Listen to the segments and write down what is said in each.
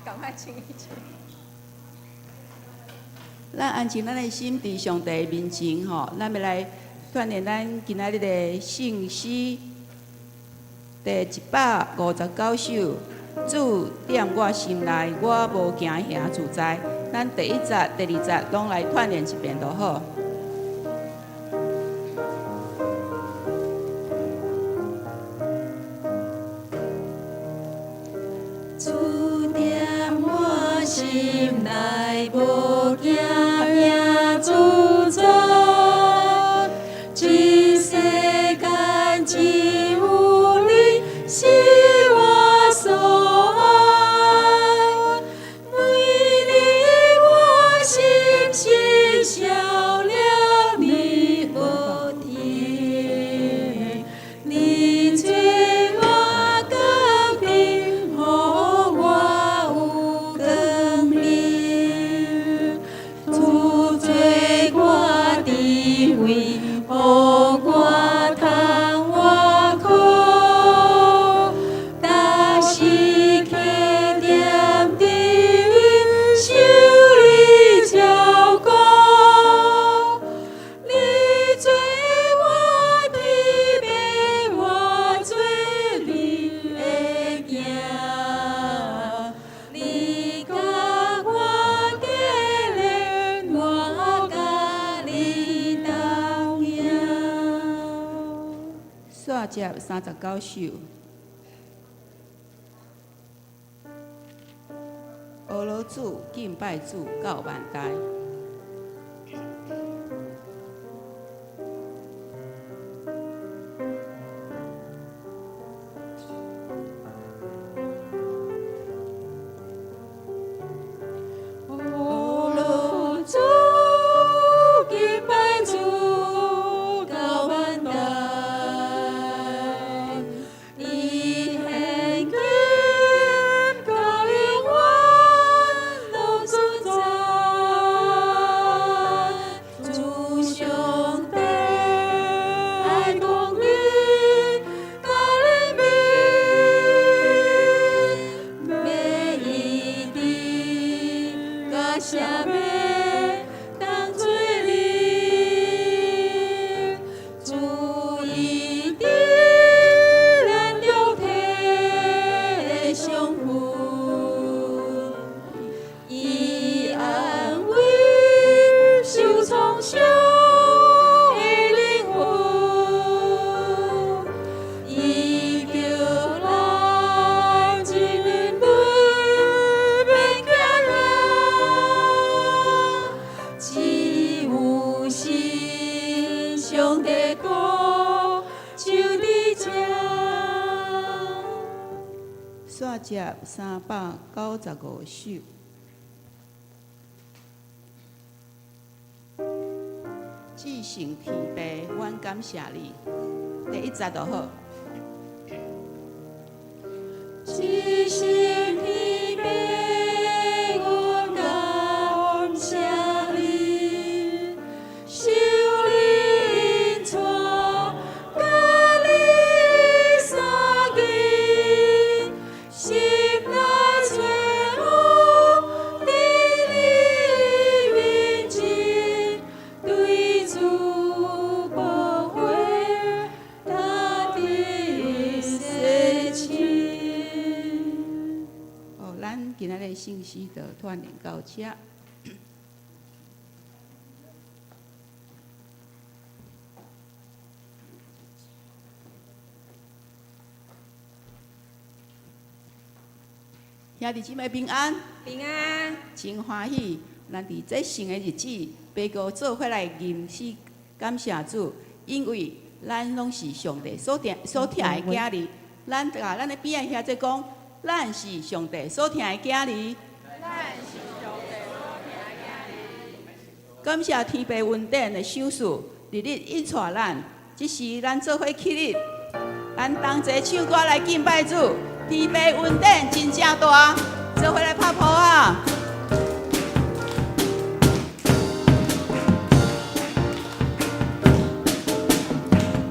趕快清一清。咱安靜咱的心佇上帝面前吼，咱欲來鍛鍊咱今仔日的聖詩第159首。主踮我心內，我無驚嚇自在。咱第一節、第二節攏來鍛鍊一遍就好。主踮我心內，無驚嚇自在。這世間只有你是我所愛，為你我心實曉了你無天，你做我堅定，予我有光明。主做我智慧，予我通活苦，逐時刻踮佇受你照顧。你做我天父，我做你的囝，你共我結連，我佮你同行。煞接39首。阿羅主敬拜主到萬代。阿羅主敬拜主到萬代，伊現今到永遠攏存在。主上帝愛公義，佮憐憫，欲醫治佮赦免當做你，主醫治咱肉體的傷痕，伊安慰受創傷的靈魂，伊叫咱一人類免驚嚇，只有信上帝國就佇這。煞接395首。至聖天父，阮感謝你。第一節就好。至聖天父，阮感謝你，受你引帶，佮你相見，心內揣慕佇你面前，對主寶血踏得洗清。哦，咱今仔日聖詩就鍛鍊到這。兄弟姊妹平安，平安，真歡喜，咱佇這聖的日子，爸閣做伙來吟詩感謝主，因為咱攏是上帝所疼所疼的囝兒。咱共咱的邊仔兄弟講，咱是上帝所疼的囝兒。感謝天父恩典的賞賜，日日引帶咱，這時咱做伙起立，咱同齊唱歌來敬拜主。天父恩典真正大，做伙來拍噗仔！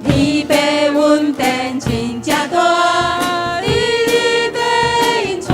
天父恩典真正大，日日地引帶，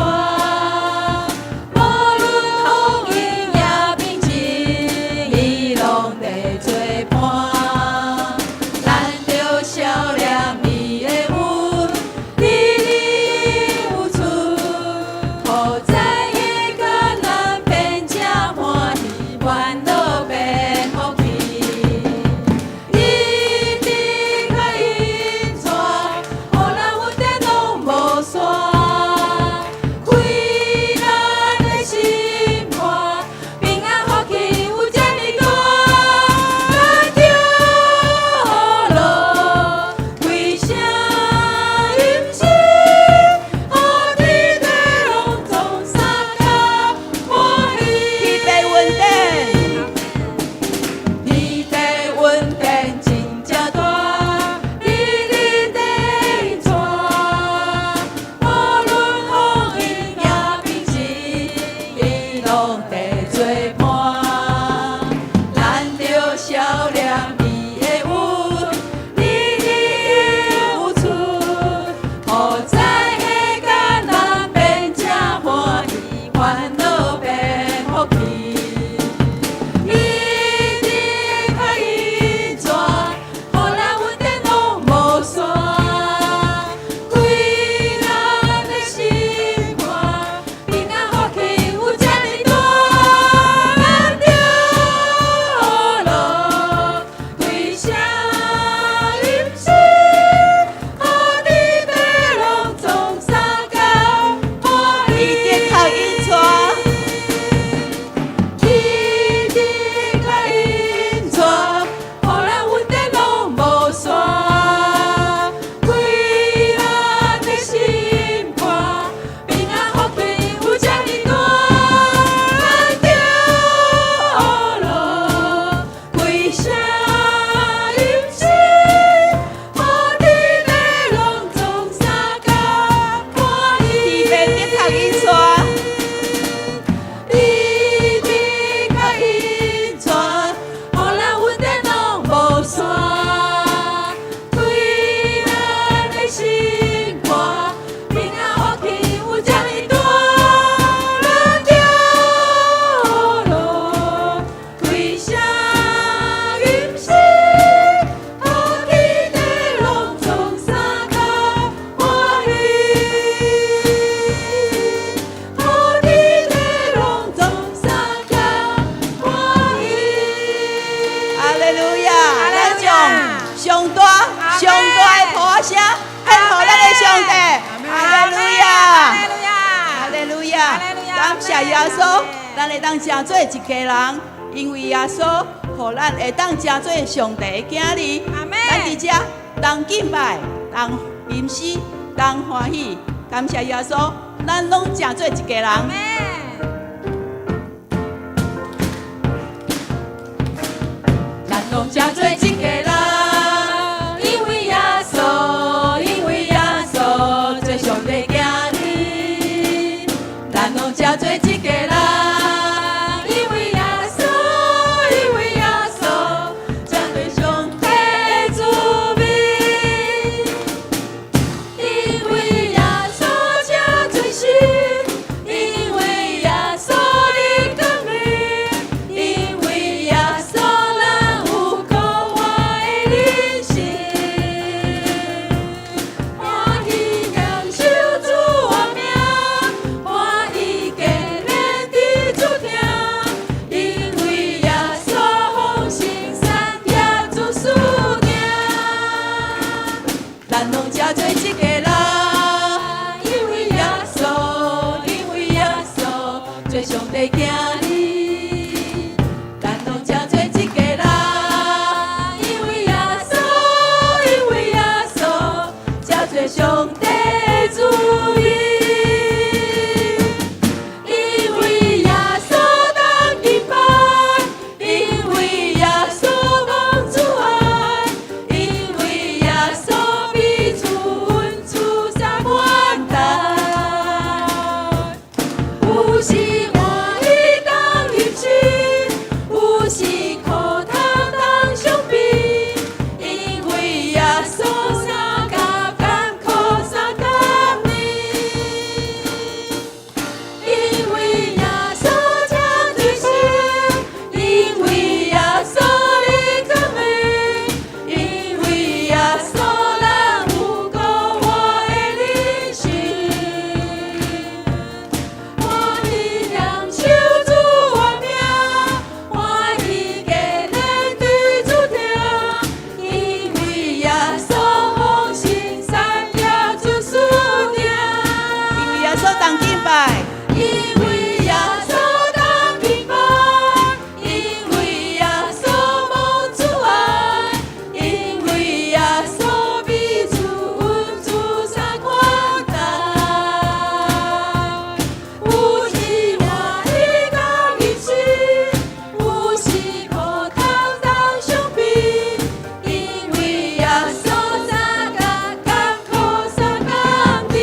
穌，咱會當成做一家人，因為耶穌，予咱會當成做上帝的囝兒。阿們。咱佇遮同敬拜、同吟詩、同歡喜，感謝耶穌，咱攏成做一家人。阿們。咱攏成做一家人，因為耶穌，因為耶穌做上帝囝兒。咱攏成做一家人，因為耶穌，因為耶穌成做上帝子民。因為耶穌這最新，因為耶穌的降臨，因為耶穌咱有苦活的人生。歡喜嚴守主的命，歡喜堅忍佇主疼，因為耶穌豐盛善疼主事定。咱攏成做一家人，因為耶穌，因為耶穌做上帝囝兒。咱攏成做一家人，因為耶穌，因為耶穌成做上帝子民。因為耶穌當敬拜，因為耶穌蒙主愛，因為耶穌彼此恩賜三款待。有時歡喜當入心，有時苦痛當傷悲，因為耶穌相佮艱苦相共年。因為耶穌這最新，因為耶穌的降臨，因為耶穌咱有苦活的人生。歡喜嚴守主的命，歡喜堅忍佇主疼，因為耶穌豐盛善疼主事定。因為耶穌當敬拜，因為耶穌當敬拜，因為耶穌蒙主愛，因為耶穌彼此恩賜三款待。有時歡喜當入心，有時苦痛當傷悲，因為耶穌相佮艱苦相共年。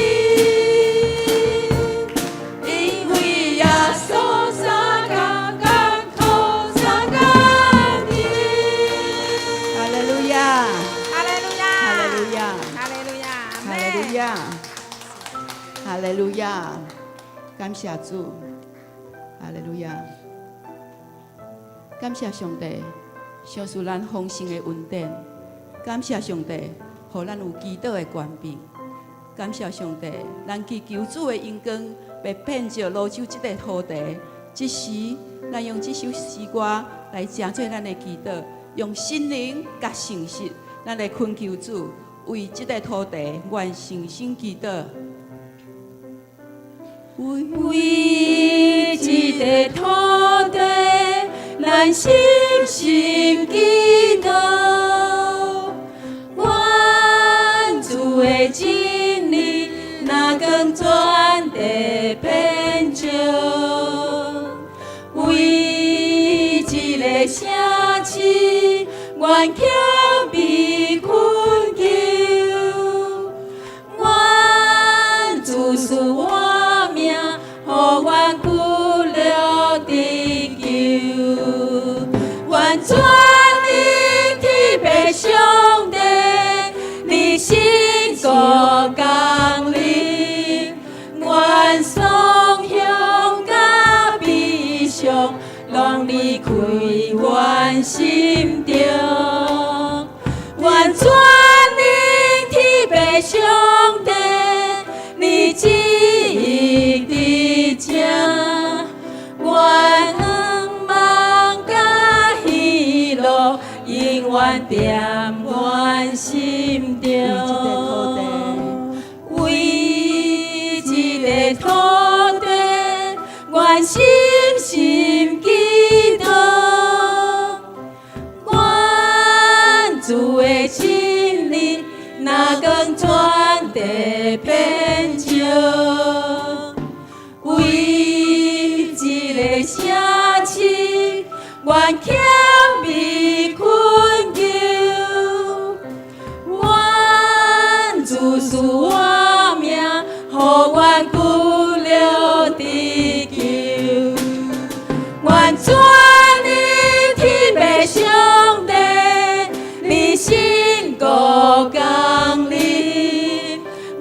因為耶穌相佮艱苦相共年。哈利路亞，哈利路亞，哈利路亞，哈利路亞，哈利路亞，哈利路亞，感謝主，哈利路亞，感謝上帝，賞賜咱豐盛的恩典，感謝上帝，予咱有祈禱的權柄，感謝上帝，咱祈求主的榮光，欲遍照蘆洲這個土地。這時，咱用這首詩歌來成做咱的祈禱，用心靈佮誠實，咱來懇求主為這個土地願誠心祈禱。為這個土地，咱心心祈禱，願主的真理，若光全地遍照。為這個城市，願謙卑懇求，願主賜活命，予阮骨力得救。願全能天父上帝，你聖國降臨，願喪鄉佮悲傷，攏離開阮心中。願全能天父上帝，你旨意佇這，願望佮喜樂永遠踮阮心中。為這個土地，願願深深祈禱，願主的真理，若光全地遍照，為這个城市，願謙卑懇求，願主賜活命，予阮骨力得救，願全能天父上帝，你聖國降臨，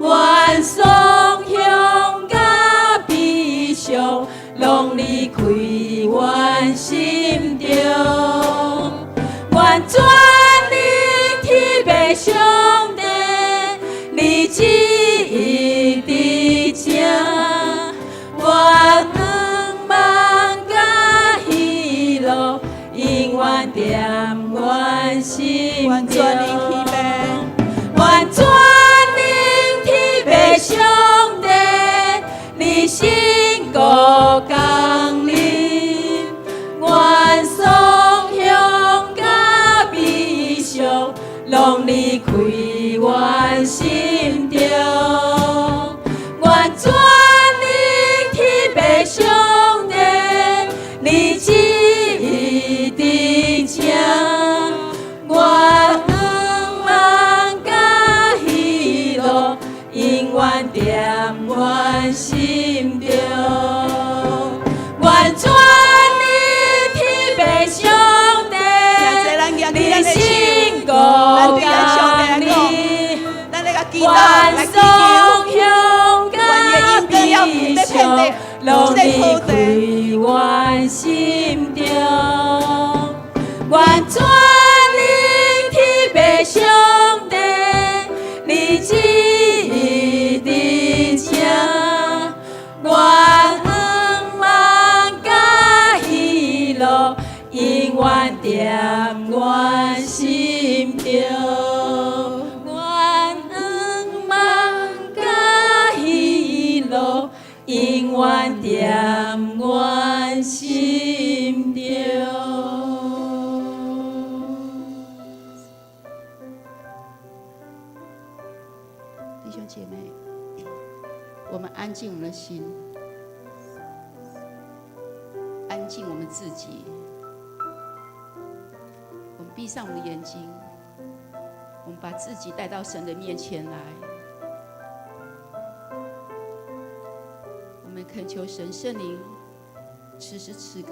願喪鄉佮悲傷，攏離開阮心中，願全能天父上帝，你旨意佇這，願仰望佮喜樂，永遠踮阮心中。願全能天父，願全能天父上帝，你聖國降臨，願喪鄉佮悲傷，攏離開阮心中。願全能天父上帝，你旨意佇這，願仰望佮喜樂，永遠踮阮心中。願全能天父上帝，這咱舉你起咱的手，聖國咱對咱上帝來降講，臨。咱來共祈禱，願來祈喪求，鄉佮悲傷，攏離開阮心中。願全能天父上帝，你旨意佇這，願仰望佮喜樂，永遠踮阮心中。願仰望佮喜樂，永遠踮阮心中。弟兄姐妹，我們安靜我們的心，安靜我們自己。我們閉上我們的眼睛，我們把自己帶到神的面前來。我們懇求神聖靈，此時此刻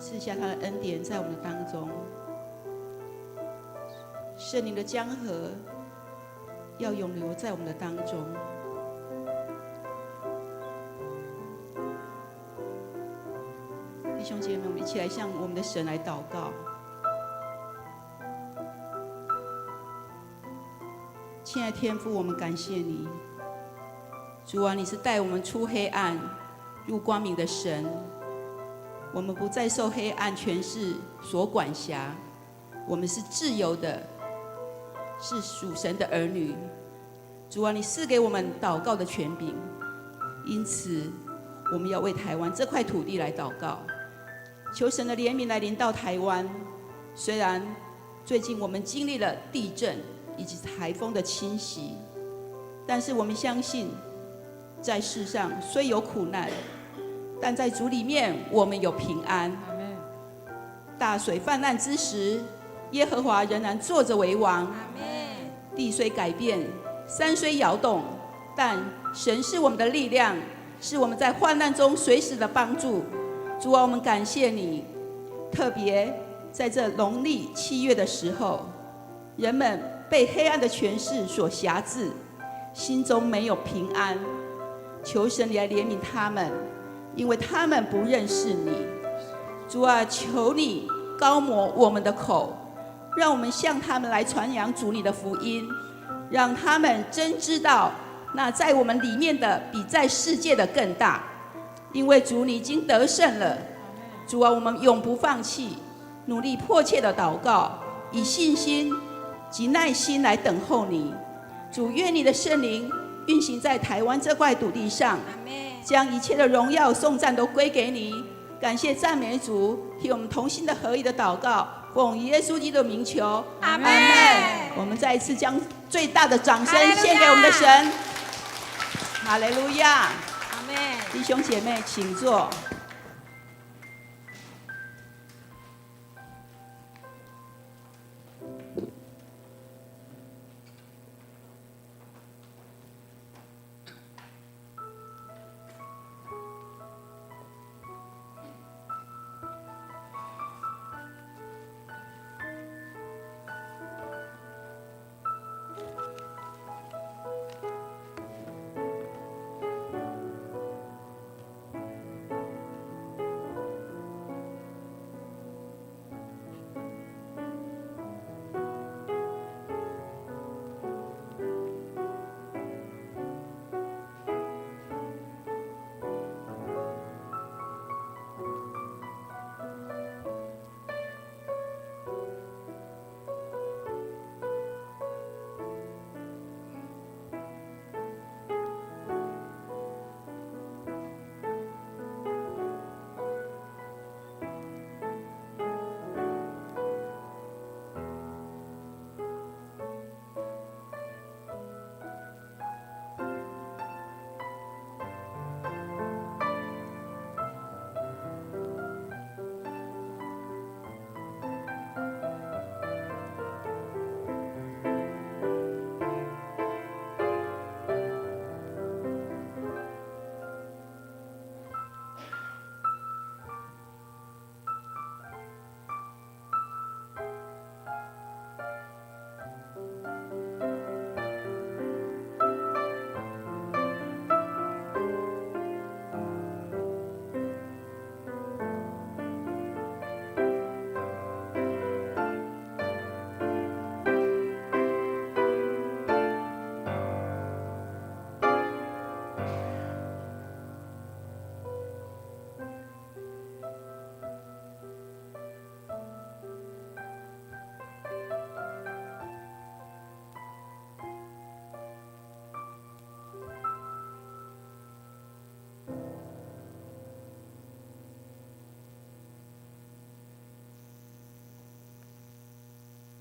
賜下他的恩典在我們的當中。聖靈的江河要湧流在我們的當中。弟兄姐妹，我們一起來向我們的神來禱告。親愛的天父，我們感謝你，主啊，你是帶我們出黑暗入光明的神，我們不再受黑暗權勢所管轄，我們是自由的，是屬神的兒女。主啊，你賜給我們禱告的權柄，因此我們要為台灣這塊土地來禱告，求神的憐憫來臨到台灣。雖然最近我們經歷了地震以及颱風的侵襲，但是我們相信，在世上雖有苦難，但在主裡面我們有平安。大水泛濫之時，耶和華仍然坐著為王。地雖改變，山雖搖動，但神是我們的力量，是我們在患難中隨時的幫助。主啊，我們感謝你。特別在這農曆七月的時候，人們被黑暗的權勢所轄制，心中沒有平安。求神你來憐憫他們，因為他們不認識你。主啊，求你膏抹我們的口，讓我們向他們來傳揚主你的福音，讓他們真知道那在我們裡面的比在世界的更大。因為主你已經得勝了。主啊，我們永不放棄，努力迫切的禱告，以信心及耐心來等候你。主，願你的聖靈運行在台灣這塊土地上，將一切的榮耀頌讚都歸給你。感謝讚美主，替我們同心的合一的禱告，奉耶穌基督的名求，阿門。我們再一次將最大的掌聲獻給我們的神。哈利路亞。阿門。弟兄姐妹，請坐。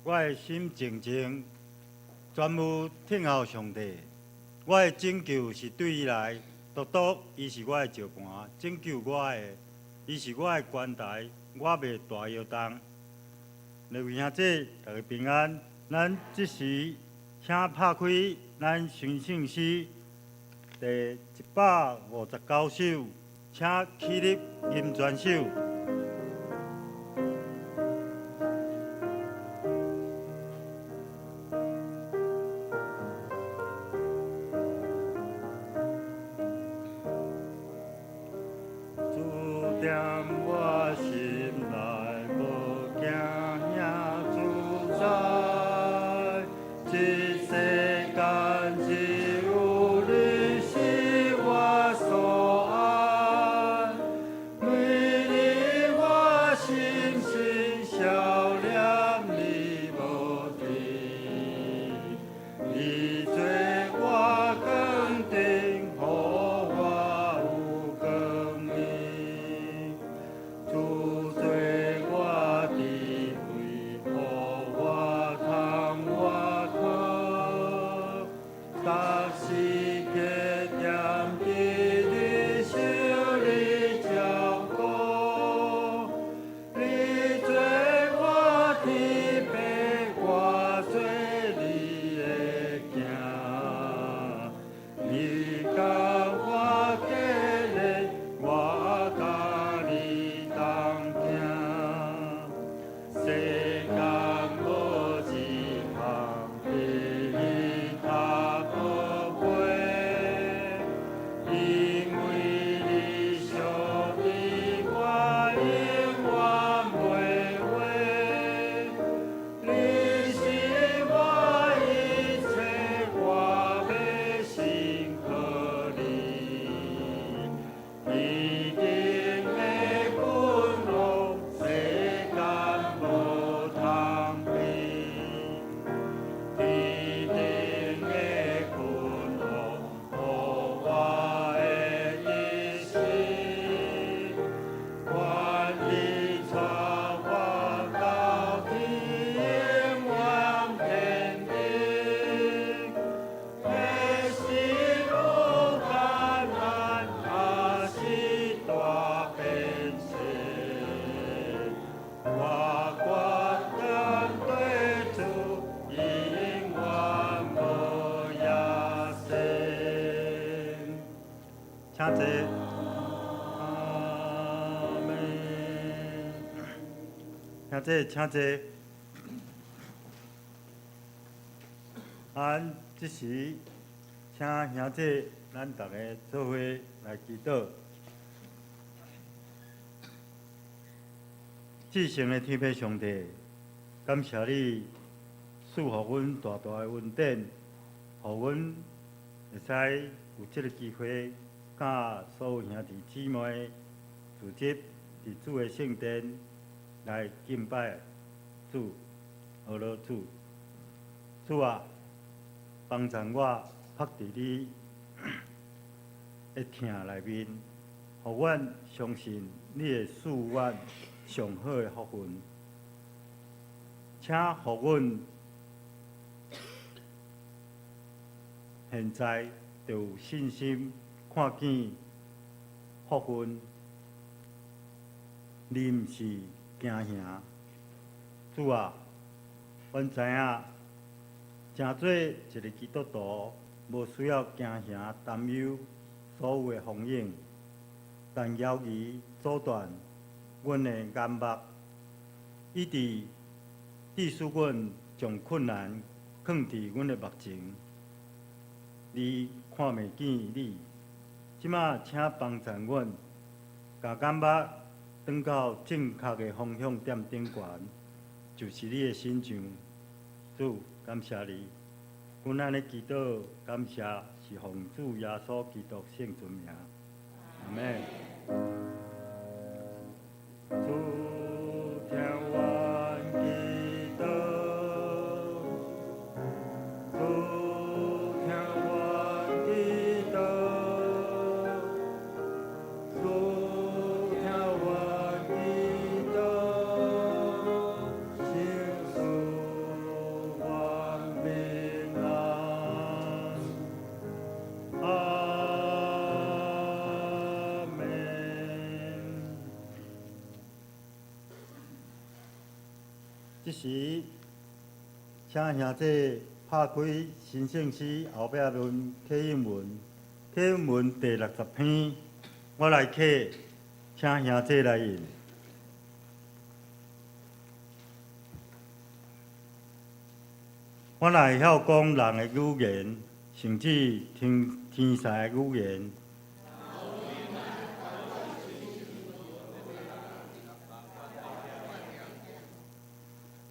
我的心靜靜，專務聽候上帝。我的拯救是對伊來，獨獨伊是我的石磐，拯救我的，伊是我的關台，我袂大搖動。各位兄弟，大家平安。咱這時請拍開咱神聖詩第159首，請起立吟全首。主踮我心內，無驚嚇自在。這世間只有你是我所愛，每日我心心想念你無停，你做我光燈，予我有光明。請坐。阿們。請坐，請坐。咱這時請兄弟，咱逐个做伙來祈禱。至聖的天父上帝，感謝你賜予阮大大的恩典，予阮會使有這个機會，佮所有兄弟姊妹聚集佇主的聖殿來敬拜主、學樂主。主啊，幫助我縛佇你的疼內面，予阮相信你會賜阮上好的福分，請予阮現在就有信心看見福分，而毋是驚嚇。主啊，阮知影，成做一个基督徒，無需要驚嚇擔憂所有的風湧，但猶豫阻斷阮的眼目，以致致使阮將困難囥佇阮的目前，而看袂見你。這馬請幫助阮，共眼目轉到正確的方向點頂懸，就是你的身上。主，感謝你。阮按呢祈禱，感謝是奉主耶穌基督聖尊名。阿們。主聽阮祈禱，主聽阮祈禱，主聽阮祈禱，聖賜阮平安。阿們。這時，請兄弟拍開神聖詩後壁面啟應文，啟應文第60篇，我來啟，請兄弟來印。我若會曉講人的語言，甚至天天使的語言，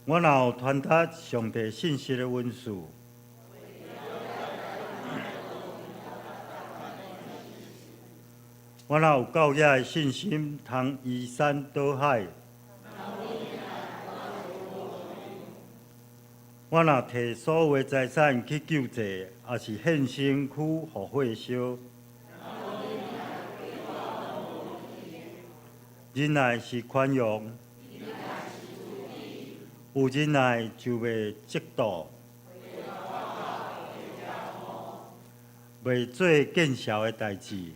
我若有傳達上帝信息的恩賜，我若有夠額的信心，通移山倒海，我若提所有的財產去救濟，抑是獻身軀予火燒，忍耐是寬容，有忍耐就袂嫉妒，袂做見笑的代誌，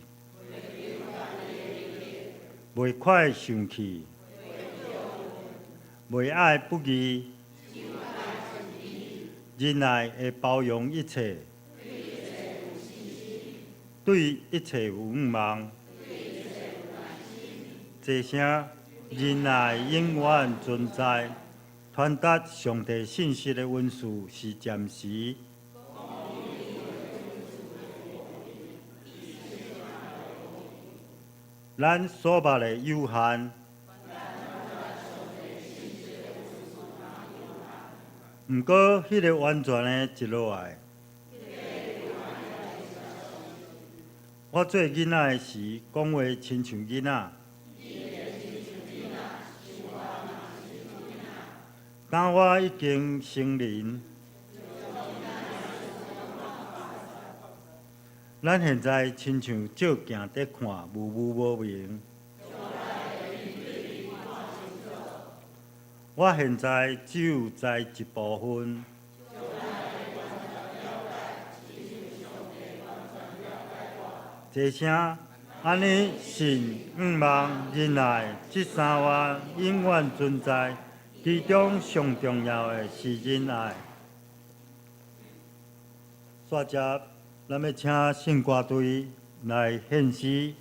袂快生氣，袂愛不義，忍耐會包容一切，對一切有向望。這聲忍耐永遠存在，傳達上帝信息的恩賜是暫時。咱所捌的有限，毋過彼个完全的一落來。我做囡仔的時，講話親像囡仔。當我已經成人，咱現在親像照鏡佇看，模糊無明。我現在只有知一部分。這聲按呢信、向望、忍耐，這三樣永遠存在。其中上重要的是忍耐。煞接，咱欲請聖歌隊來獻詩。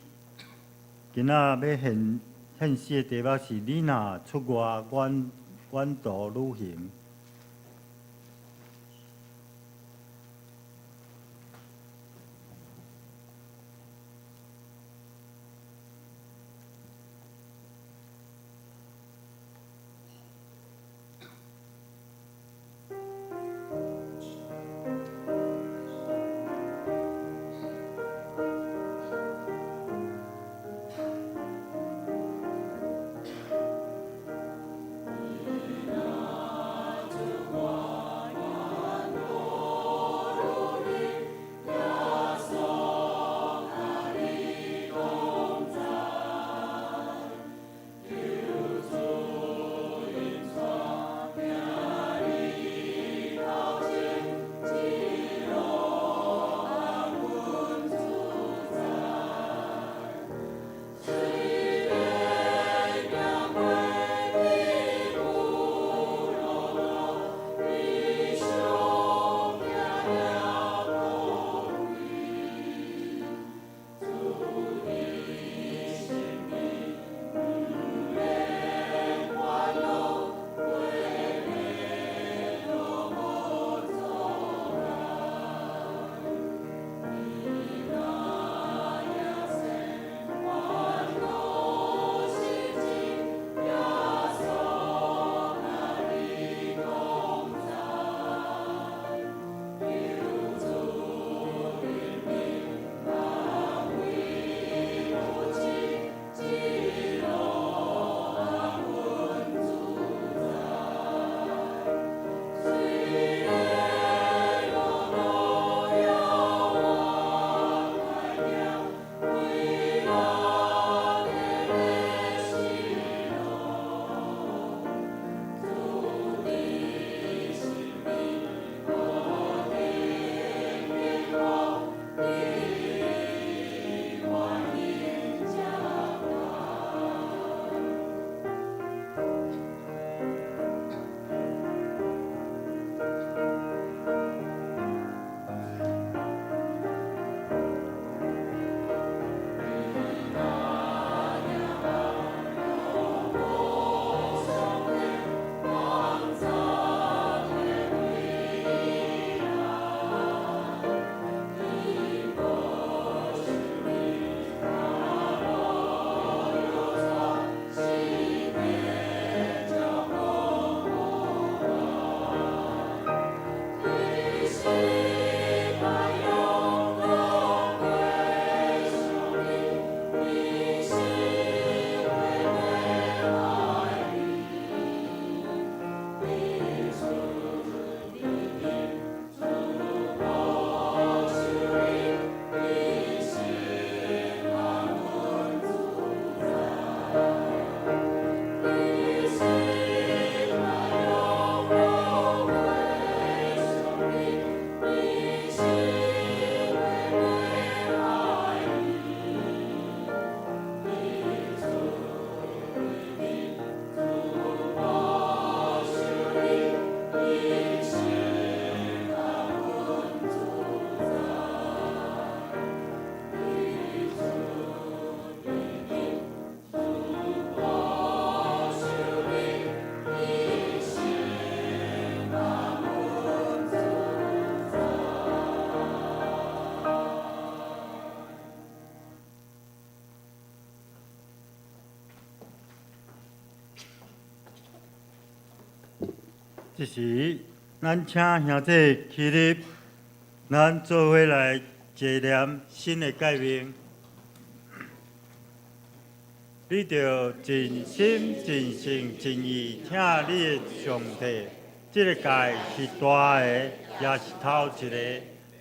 今仔欲獻獻詩的題目是“你若出外遠遠途旅行”。這時，咱請兄弟起立，咱做伙來齊念新的誡命。你著盡心、盡性、盡意疼你的上帝。這个誡是大个，也是頭一个。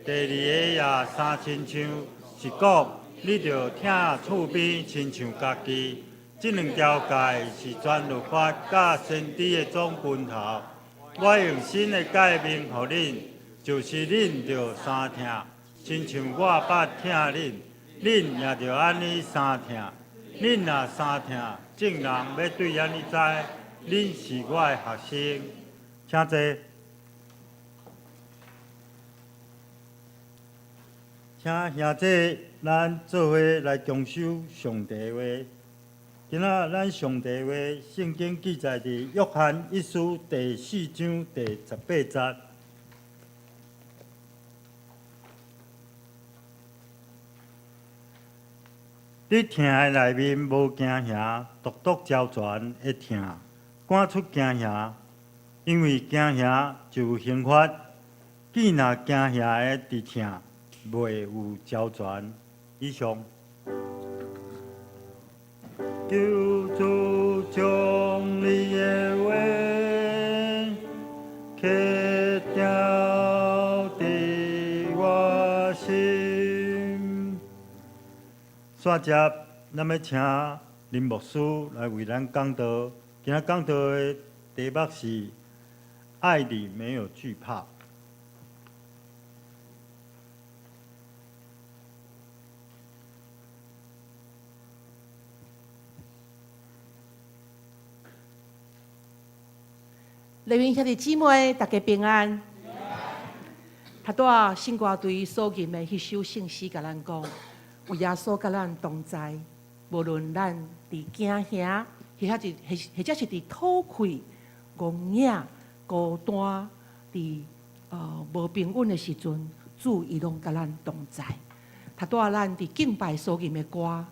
第二个也相親像，是講你著疼厝邊親像家己。這兩條誡是全律法佮先知的總根頭。我用新的誡命予恁，就是恁著相疼，親像我捌疼恁，恁也著按呢相疼。恁若相疼，眾人欲對按呢知，恁是我的學生。請坐。請請兄弟咱做伙來共守上帝話。今仔咱上帝話，聖經記載佇約翰一書第四章第十八節。佇疼的內面無驚嚇，獨獨成全的疼，趕出驚嚇，因為驚嚇就有刑罰。既若驚嚇的佇疼，袂有成全。以上。求主將你的話刻雕佇我心。煞接，咱欲請林牧師來為咱講道。今仔講道的題目是“愛裡沒有懼怕”。麗雲兄弟姊妹，大家平安。頭拄仔聖歌隊所吟的彼首聖詩，共咱講，有耶穌佮咱同在，無論咱佇驚嚇，或者是佇討氣、戇影、孤單、佇無平穩的時陣，主伊攏佮咱同在。頭拄仔咱佇敬拜所吟的歌，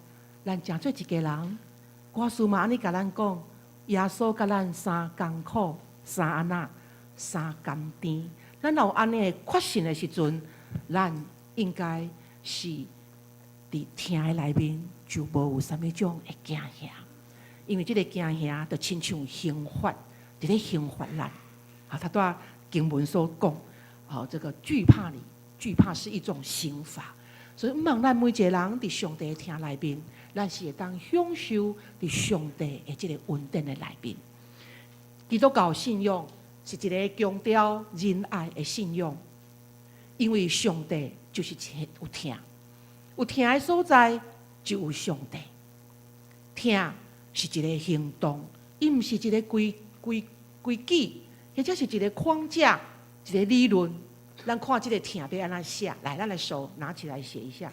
咱成做一家人，歌詞嘛按呢共咱講，耶穌佮咱三艱苦。三按怎，三甘甜。咱若有按呢的確信的時陣，咱應該是佇疼的內面就無有啥物種的驚嚇，因為這个驚嚇就親像刑罰，佇咧刑罰咱。好，頭拄仔經文所講，好，這個懼怕裡，懼怕是一種刑罰，所以毋望咱每一个人佇上帝的疼內面，咱是會當享受佇上帝的這个恩典的內面。基督教信仰是一个強調仁愛的信仰，因為上帝就是一個有疼，有疼的所在就有上帝。疼是一个行動，伊毋是一个規矩，或者是一个框架、一个理論。咱看這个疼欲按怎寫，來，咱的手拿起來寫一下。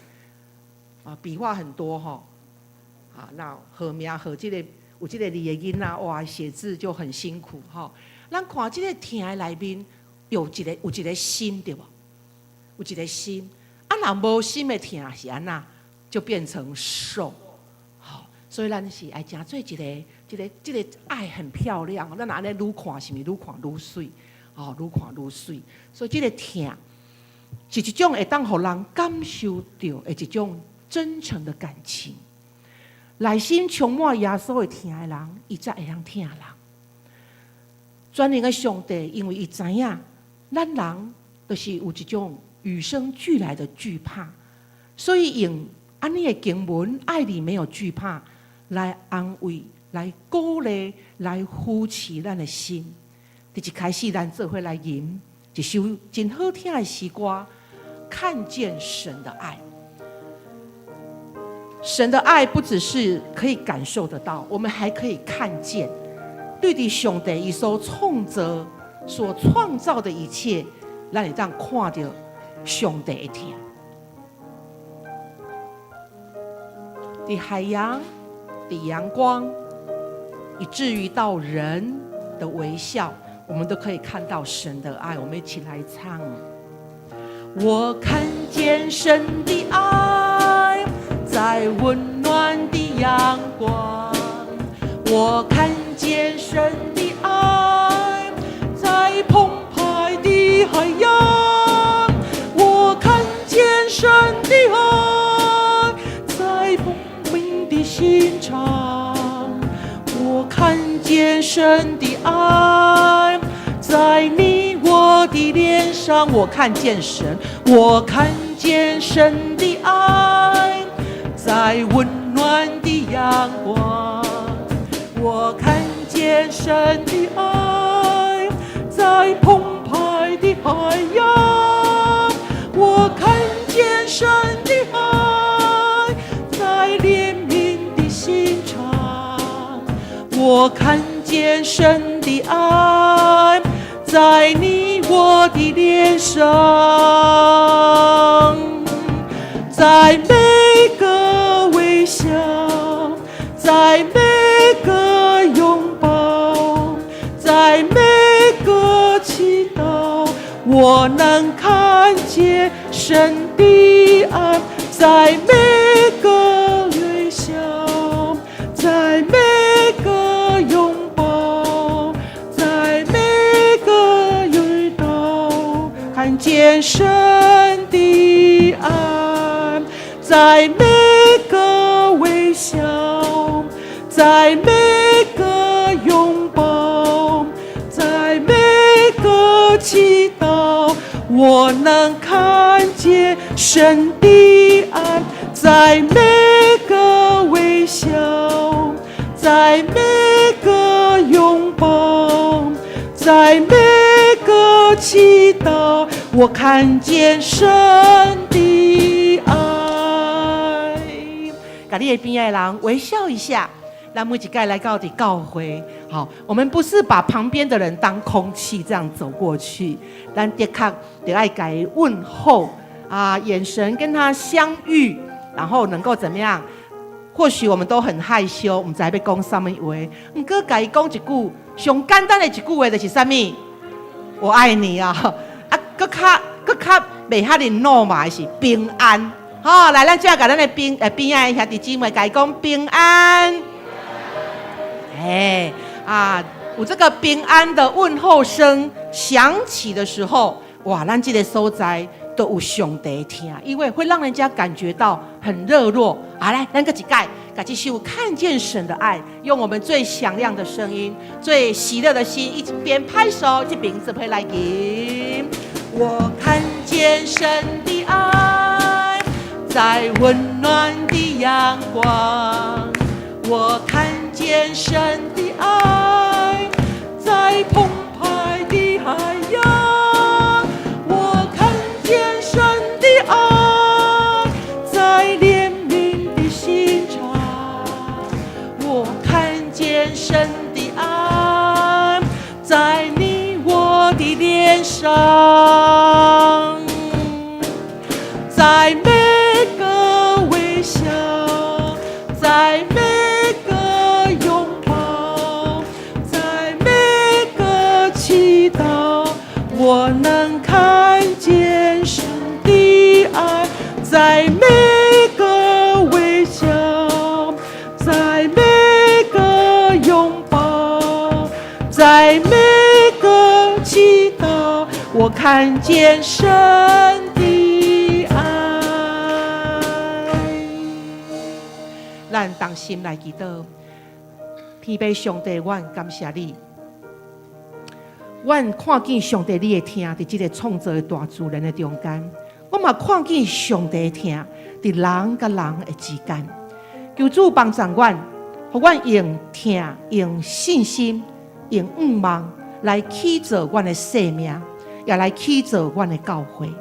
啊，筆畫很多吼，啊，那號名號這个。有這个字的囡仔，哇，寫字就很辛苦吼。咱看這个疼的內面有一个心對無？有一个心，啊，若無心的疼是按怎？就變成獸。好，所以咱是愛成做一个，這个愛很漂亮。咱若按呢愈看，是毋是愈看愈媠？哦，愈看愈媠。所以這个疼是一種會當予人感受著的一種真誠的感情。內心充滿耶穌的疼的人，伊才會曉疼人。全能的上帝，因為伊知影，咱人就是有一種與生俱來的懼怕，所以用按呢的經文，愛裡沒有懼怕，來安慰、來鼓勵、來扶持咱的心。佇一開始，咱做伙來吟一首真好聽的詩歌，看見神的愛。神的愛不只是可以感受得到，我們還可以看見。對佇上帝伊所創造的一切，咱會當看著上帝的疼。佇海洋、佇陽光，以至於到人的微笑，我們都可以看到神的愛。我們一起來唱：我看見神的愛。在溫暖的陽光，我看見神的愛；在澎湃的海洋，我看見神的愛；在聰明的心腸，我看見神的愛；在你我的臉上，我看見神，我看見神的愛。在溫暖的陽光，我看見神的愛；在澎湃的海洋，我看見神的愛；在憐憫的心腸，我看見神的愛；在你我的臉上。在每個微笑，在每個擁抱，在每個祈禱，我能看見神的愛，在每個微笑，在每個擁抱，在每個遇到，看見神的愛，在每個微笑，在每個擁抱，在每個祈禱，我能看見神的愛，在每個微笑，在每個擁抱，在每個祈禱，我看見神的愛。共你的邊仔的人微笑一下。咱每一擺來到佇教會，好，我們不是把旁邊的人當空氣這樣走過去，咱的確得愛共伊問候啊，眼神跟他相遇，然後能夠怎麼樣？或許我們都很害羞，毋知欲講啥物話，毋過共伊講一句上簡單的一句話，就是啥物？我愛你啊！啊，閣較袂遐爾腦麻的是平安。好，來，咱這共咱的邊仔的兄弟姊妹共伊講平安。哎啊，有這個平安的問候聲響起的時候，哇，咱這個所在都有上帝疼，因為會讓人家感覺到很熱絡。好，來，咱閣一擺，共這首看見神的愛，用我們最響亮的聲音、最喜樂的心，一邊拍手，一邊做伙來吟。我看見神的愛，在溫暖的陽光。我看見神的愛，在澎湃的海洋。我看見神的愛，在憐憫的心腸。我看見神的愛，在你我的臉上，在每個微笑，在每個擁抱，在每個祈禱，我能看見神的愛，在每個微笑，在每個擁抱，在每個祈禱，我看見神的愛。咱同心來祈禱，天父上帝，阮感謝你。阮看見上帝你的疼，佇這個創造的大自然的中間，我嘛看見上帝的疼，佇人佮人的之間。求主幫助阮，予阮用疼、用信心、用向望來起造阮的生命，也來起造阮的教會。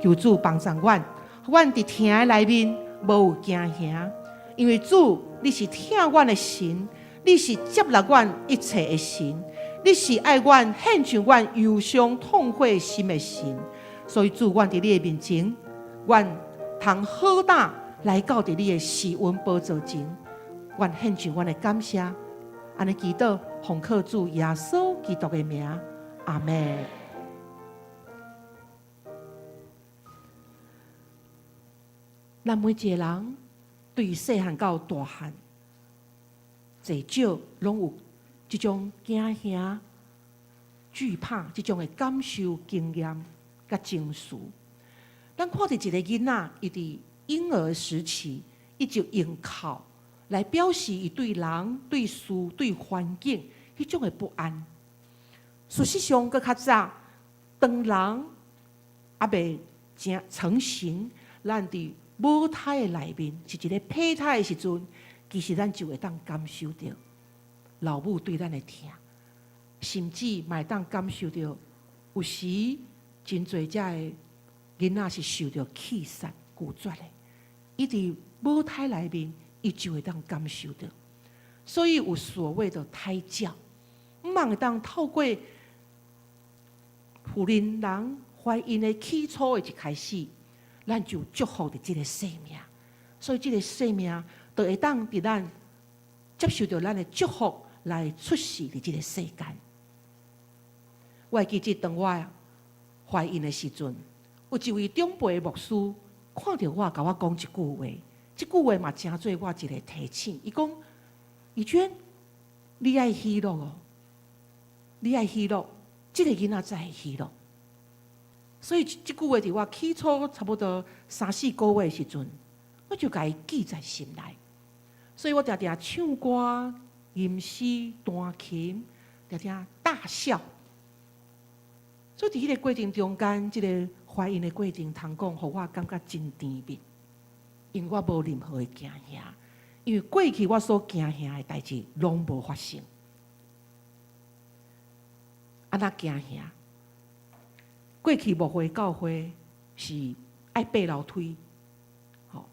求主幫助阮，予阮佇疼的內面無有驚嚇，因為主你是疼阮的神，你是接納阮一切的神。你是愛阮獻上阮憂傷痛悔心的神，所以主，阮佇你的面前，阮通好膽來到佇你的施恩寶座前，阮獻上阮的感謝，按呢祈禱，奉靠主耶穌基督的名，阿們。咱每一個人對細漢到大漢，濟少攏有這種驚嚇、懼怕這種的感受、經驗佮情緒。咱看著一個囡仔，伊佇嬰兒時期，伊就用哭來表示伊對人、對事、對環境彼種的不安。事實上，閣較早，當人猶未成成型，咱佇母胎的內面是一個胚胎的時陣，其實咱就會當感受著老母對咱的疼，甚至嘛會當感受著有時真濟遮的囡仔是受著棄殺拒絕的，伊佇母胎內面，伊就會當感受著，所以有所謂的胎教，毋通會當透過婦人人懷孕的起初的一開始，咱就祝福佇這个生命，所以這个生命就會當佇咱接受著咱的祝福來出世佇這个世間。我會記得當我懷孕的時陣，有一位長輩牧師看著我，共我講一句話，這句話嘛成做我一个提醒。伊講：怡娟，你愛喜樂哦，你愛喜樂，這个囡仔才會喜樂。所以這句話佇我起初差不多三四個月的時陣，我就共伊記在心內。所以我定定唱歌、吟詩、彈琴，定定大笑。所以佇彼个過程中間，這个懷孕的過程，通講，予我感覺真甜蜜，因為我無任何的驚嚇，因為過去我所驚嚇的代誌攏無發生。按怎驚嚇？過去牧會教會是愛爬樓梯，吼，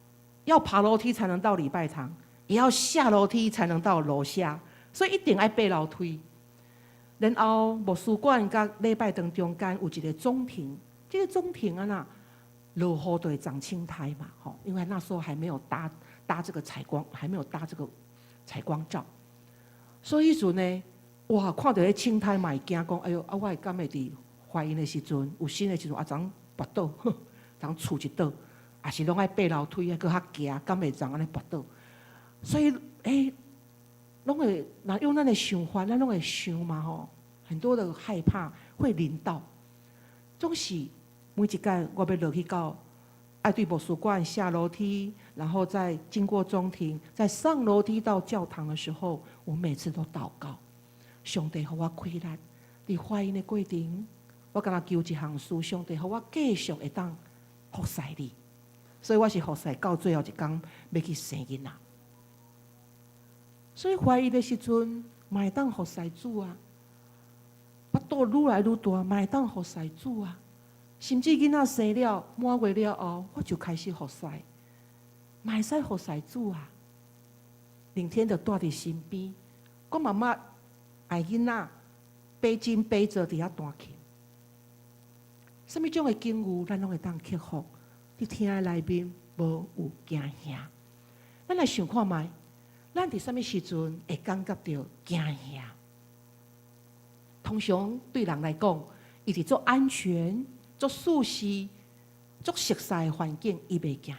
要爬樓梯才能到禮拜堂，也要下樓梯才能到樓下，所以一定愛爬樓梯。然後牧師館佮禮拜堂中間有一个中庭，這个中庭啊那落雨就會長青苔嘛，吼，因為那時候還沒有搭這個採光，還沒有搭這個採光罩，所以時陣呢，哇，看著彼青苔嘛會驚講，哎喲，啊，我會敢會佇懷孕的時陣，有生的時陣啊，怎跋倒，怎厝一倒，也是攏愛爬樓梯，閣較行，敢會怎按呢跋倒？所以，欸，攏會，若用咱的想法，咱攏會想嘛吼，很多的害怕會臨到，總是每一擺我欲落去到愛對牧師館下樓梯，然後再經過中庭，再上樓梯到教堂的時候，我每次都禱告，上帝予我氣力，佇懷孕的過程，我敢若求一項事，上帝予我繼續會當服侍你，所以我是服侍到最後一工欲去生囡仔。所以懷孕的時陣，嘛會當服侍主啊，腹肚愈來愈大，嘛會當服侍主啊。甚至囡仔生了滿月了後，我就開始服侍，嘛會使服侍主啊。兩天就蹛佇身邊，我媽媽愛囡仔背巾背著佇遐彈琴。啥物種的境遇，咱攏會當克服。佇天的內面無有驚嚇。咱來想看覓，咱佇啥物時陣會感覺著驚嚇？通常對人來講，伊佇足安全、足舒適、足熟悉的環境，伊袂驚嚇。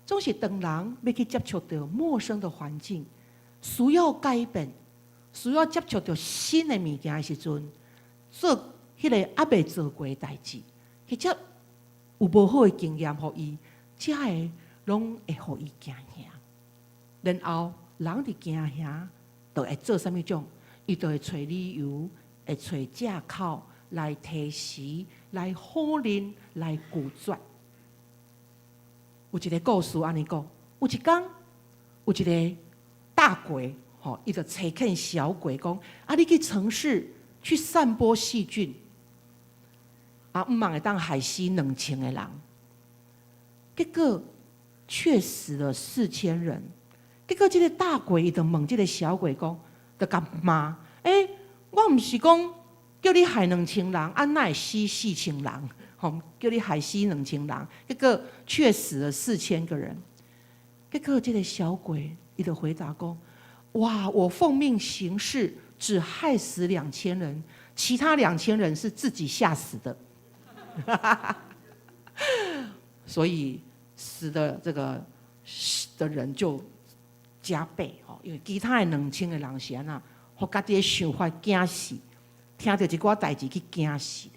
總是當人欲去接觸著陌生的環境，需要改變、需要接觸著新的物件的時陣，做彼个猶未做過的代誌，或者有無好的經驗予伊，才會攏會予伊驚嚇。然後人佇驚嚇，就會做啥物種？伊就會揣理由，會揣借口來推辭、來否認、來拒絕。有一个故事按呢講，有一工有一个大鬼，吼，伊就差遣小鬼講：啊，你去城市去散播細菌，啊，毋茫會當害死2000个人。結果卻死了4000人。結果這个大鬼伊就問這个小鬼講，就共罵：欸，我毋是講叫你害2000人，啊，哪會死四千人？吼，叫你害死兩千人，結果卻死了4000個人。結果這个小鬼伊就回答講：哇，我奉命行事，只害死兩千人，其他兩千人是自己嚇死的。所以死的這個死的人就加倍吼，因為其他的兩千個人是按怎，予家己的想法驚死，聽著一寡代誌去驚死的。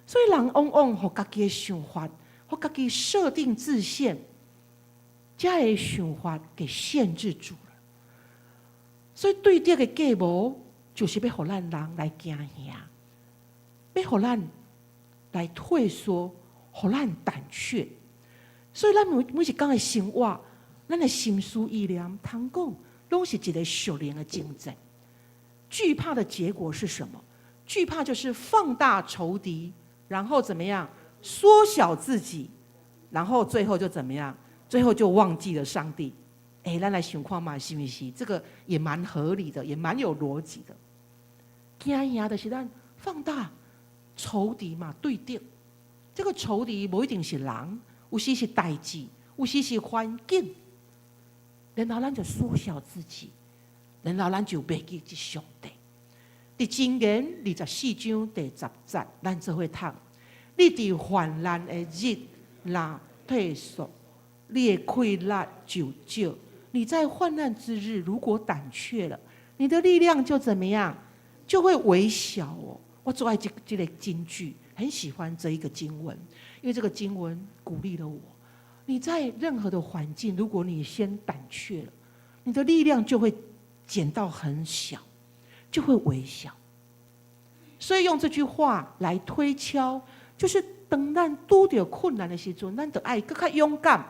所以人往往予家己的想法，予家己設定自限，才會想法給限制住了。所以對敵的計謀，就是欲予咱人來驚嚇，欲予咱來退縮，予咱膽怯。所以咱每一工的生活，咱的心思意念，通講攏是一个屬靈的征戰。懼怕的結果是什麼？懼怕就是放大仇敵，然後怎麼樣？縮小自己，然後最後就怎麼樣？最後就忘記了上帝。欸，咱來想看覓，是毋是？這個也蠻合理的，也蠻有邏輯的。驚嚇的是咱放大仇敵嘛，對敵。這個仇敵無一定是人，有時是代誌，有時是環境，然後咱就縮小自己，然後咱就袂記這上帝。佇箴言24章第10節，咱做伙讀。你佇患難的日，若退縮，你的氣力就少。你在患難之日，如果膽怯了，你的力量就怎麼樣？就會微小哦。我最愛這個金句，很喜歡這一個經文，因為這個經文鼓勵了我。你在任何的環境，如果你先膽怯了，你的力量就會減到很小，就會微小。所以用這句話來推敲，就是當咱拄著困難的時陣，咱就愛閣較勇敢，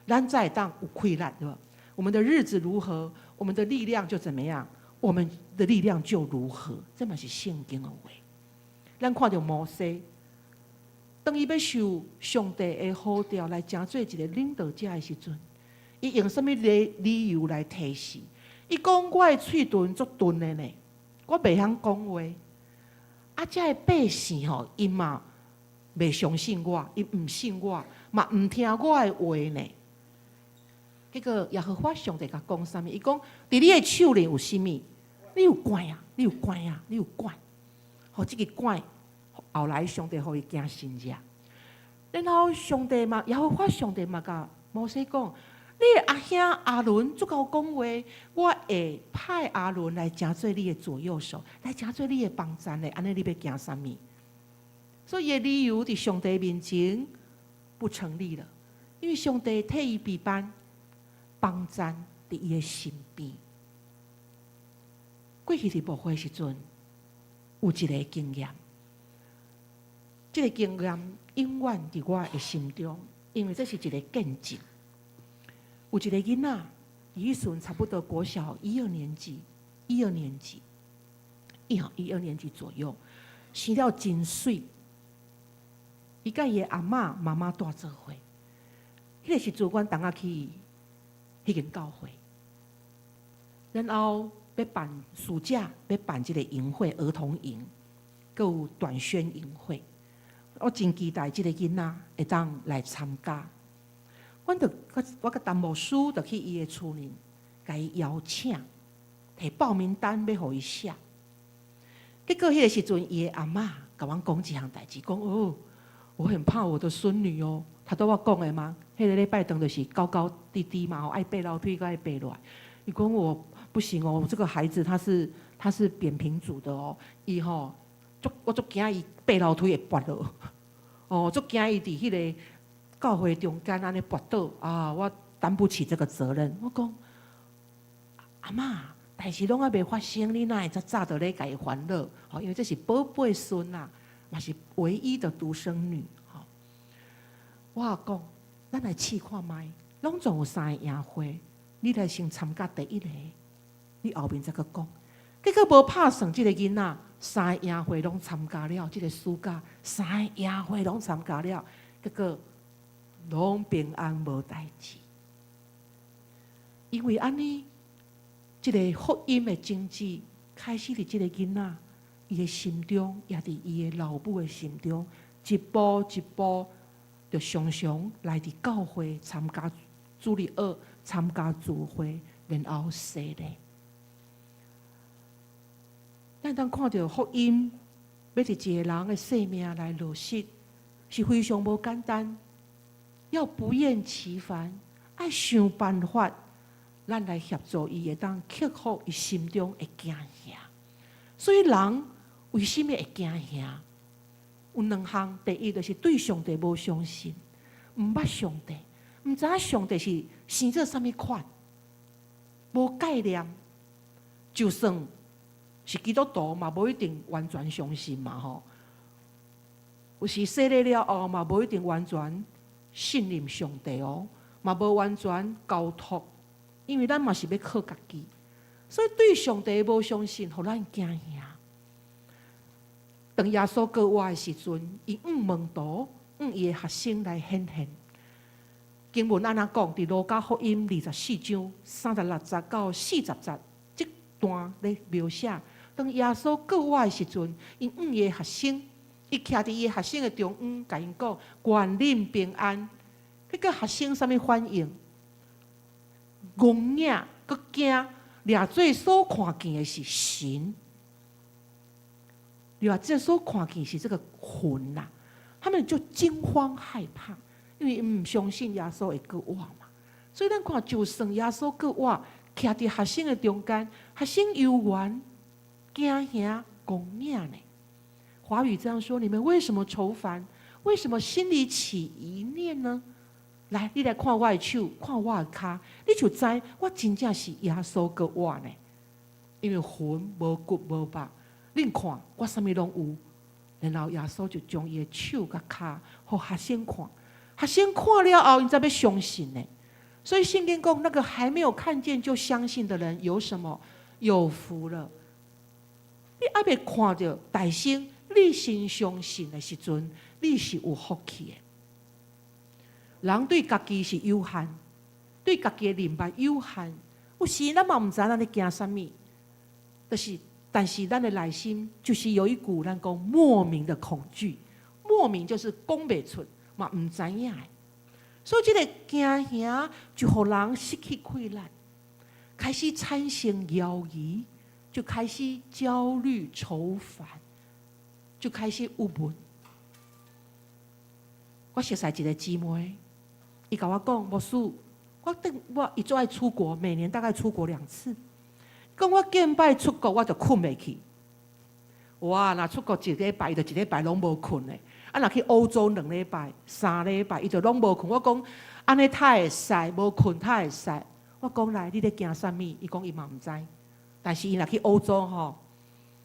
咱才會當有氣力，對吧？我們的日子如何，我們的力量就怎麼樣，我們的力量就如何。這嘛是聖經的話。咱看著摩西，當伊欲受上帝的呼召來成做一個領導者的時陣，伊用啥物理由來推辭？伊講我的喙唇足鈍的呢，我袂曉講話。啊，遮的百姓吼，𪜶嘛袂相信我，𪜶毋信我，嘛毋聽我的話呢。結果耶和華上帝共講啥物？伊講：佇你的手裡有啥物？你有棍啊？你有棍啊？你有棍？予這个棍，後來上帝予伊行神跡。然後上帝嘛，耶和華上帝嘛，共摩西講：你的阿兄亞倫足𠢕講話，我會派亞倫來成做你的左右手，來成做你的幫贊的。按呢你欲驚啥物？所以伊的理由佇上帝面前不成立了，因為上帝替伊備辦幫贊佇伊的身邊。過去佇牧會時陣，有一個經驗，這個經驗永遠佇我的心中，因為這是一個見證。有一個囡仔，伊彼陣差不多國小一二年級，一二年級，一二年級左右，生了真媠。伊佮伊的阿嬤、媽媽蹛做伙。彼個時陣，阮同仔去彼間教會，然後欲辦暑假，欲辦這個營會，兒童營，閣有短宣營會。我真期待這個囡仔會當來參加。阮就我佮陳牧師就去伊的厝裡，共伊邀請，提報名單欲予伊寫。結果彼個時陣，伊的阿嬤共阮講一項代誌，講哦，我很怕我的孫女哦。頭拄我講的嘛，彼個禮拜堂就是高高低低嘛，愛爬樓梯閣愛爬落來。伊講我不行哦，我這個孩子他是扁平足的哦，伊吼足我足驚伊爬樓梯會跌落，哦，足驚伊佇彼個教會中間按呢跌倒啊，我擔不起這個責任。我講阿嬤，代誌攏猶未發生，你哪會遮早就咧共伊煩惱？吼，因為這是寶貝孫啊，嘛是唯一的獨生女。吼，我講，咱來試看覓，攏總有三个營會，你來先參加第一個，你後面再閣講。結果無拍算，這個囡仔三个營會攏參加了，這個暑假三个營會攏參加了，結果攏平安無代誌。因為按呢，這個福音的種子開始佇這個囡仔伊的心中，也佇伊的老母的心中，一步一步，就常常來佇教會參加主日學、參加聚會，然後洗禮。咱當看著福音，欲佇一個人的生命來落實，是非常無簡單，要不厭其煩，愛想辦法，咱來協助伊會當克服伊心中的驚嚇。所以人為啥物會驚嚇？有兩項，第一就是對上帝無相信，毋捌上帝，毋知影上帝是生做啥物款，無概念。就算是基督徒嘛，無一定完全相信嘛吼。有時洗禮了後嘛，無一定完全信任上帝哦，嘛無完全交託，因為咱嘛是欲靠家己，所以對上帝無相信，予咱驚嚇。當耶穌復活的時陣，伊向門徒、向伊的學生來顯現。經文按呢講？佇路加福音24章36節到40節，這段咧描寫，當耶穌復活的時陣，伊向伊的學生伊徛佇伊學生的中央，共𪜶講：願恁平安。彼個學生啥物反應？戇影，閣驚，掠做所看見的是神，掠做所看見是這個魂吶。他們就驚慌害怕，因為毋相信耶穌會閣活嘛。所以咱看，就算耶穌閣活，徛佇學生的中間，學生猶原驚嚇戇影呢。華語這樣說：你們為什麼愁煩？為什麼心裡起疑念呢？來，你來看我的手，看我的跤，你就知我真正是耶穌閣活呢。因為魂無骨無肉，恁看我啥物攏有。然後耶穌就將伊的手佮跤予學生看，學生看了後，𪜶才欲相信呢。所以聖經講，那個還沒有看見就相信的人，有什麼？有福了。你猶未看著大生，你先相信的時陣，你是有福氣的。人對家己是有限，對家己的認識有限。有時咱嘛毋知咱咧驚啥物，就是，但是咱的內心就是有一股咱講莫名的恐懼，莫名就是講袂出，嘛毋知影的。所以這個驚嚇就予人失去氣力，開始產生猶疑，就開始焦慮愁煩，就開始鬱悶。我熟似一個姊妹，伊共我講，牧師，我等我伊做愛出國，每年大概出國兩次。講我見擺出國，我就睏袂去。哇！若出國一禮拜，伊就一禮拜攏無睏的。啊，若去歐洲2禮拜、3禮拜，伊就攏無睏。我講按呢較會使，無睏較會使。我講來，你咧驚啥物？伊講伊嘛毋知。但是伊若去歐洲吼，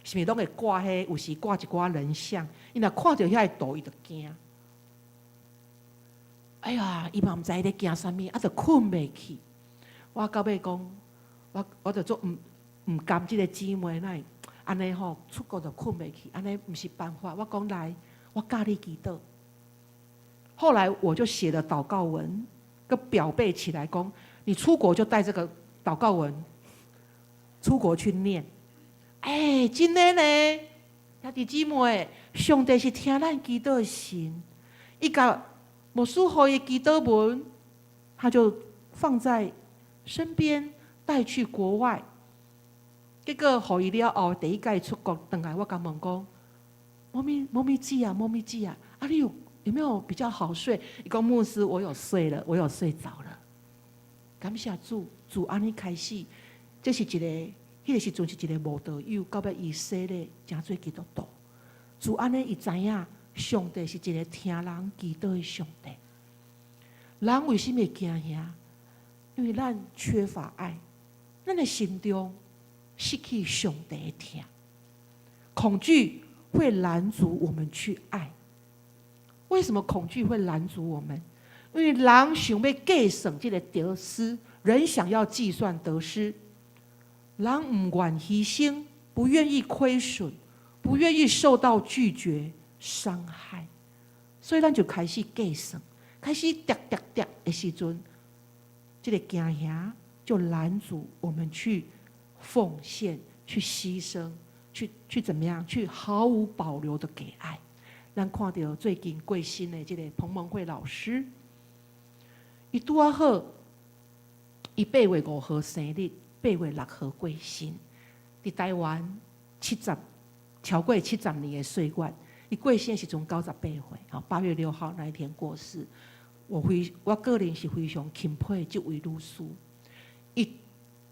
是毋是攏會掛彼？有時掛一寡人像，伊若看著遐个圖，伊就驚。哎呀，伊嘛毋知伊咧驚啥物，啊，就睏袂去。我到尾講，我就足毋甘這個姊妹，哪會按呢吼出國就睏袂去，按呢毋是辦法。我講來，我教你祈禱。後來我就寫了禱告文，閣裱背起來，講你出國就帶這個禱告文出國去念。欸，真的呢，兄弟姊妹，上帝是聽咱祈禱的神，伊共牧師予伊祈禱文，他就放在身邊帶去國外。結果予伊了後，第一擺出國轉來，我共問講：貓咪貓咪姊啊，貓咪姊啊，啊你有沒有比較好睡？伊講牧師，我有睡了，我有睡著了。感謝主，主按呢開始，這是一個，彼個時陣是一個無道友，到尾伊洗禮，成做基督徒。主按呢伊知影，上帝是一個聽人祈禱的上帝。人為什麼會驚嚇？因為咱缺乏愛，咱的心中失去上帝的疼。恐懼會攔阻我們去愛。為什麼恐懼會攔阻我們？因為人想欲計算這個得失，人想要計算得失，人毋願犧牲，不願意虧損，不願意受到拒絕、傷害，所以咱就開始計算，開始疊疊疊的時陣，這個驚嚇就攔阻我們去奉獻、去犧牲、去怎麼樣？去毫無保留的給愛。咱看著最近過身的這個彭蒙惠老師，伊拄仔好，伊8月5號生日，8月6號過身，佇台灣超過七十年的歲月，伊過身的時陣98歲，吼，8月6號那一天過世。我個人是非常欽佩這位女士。伊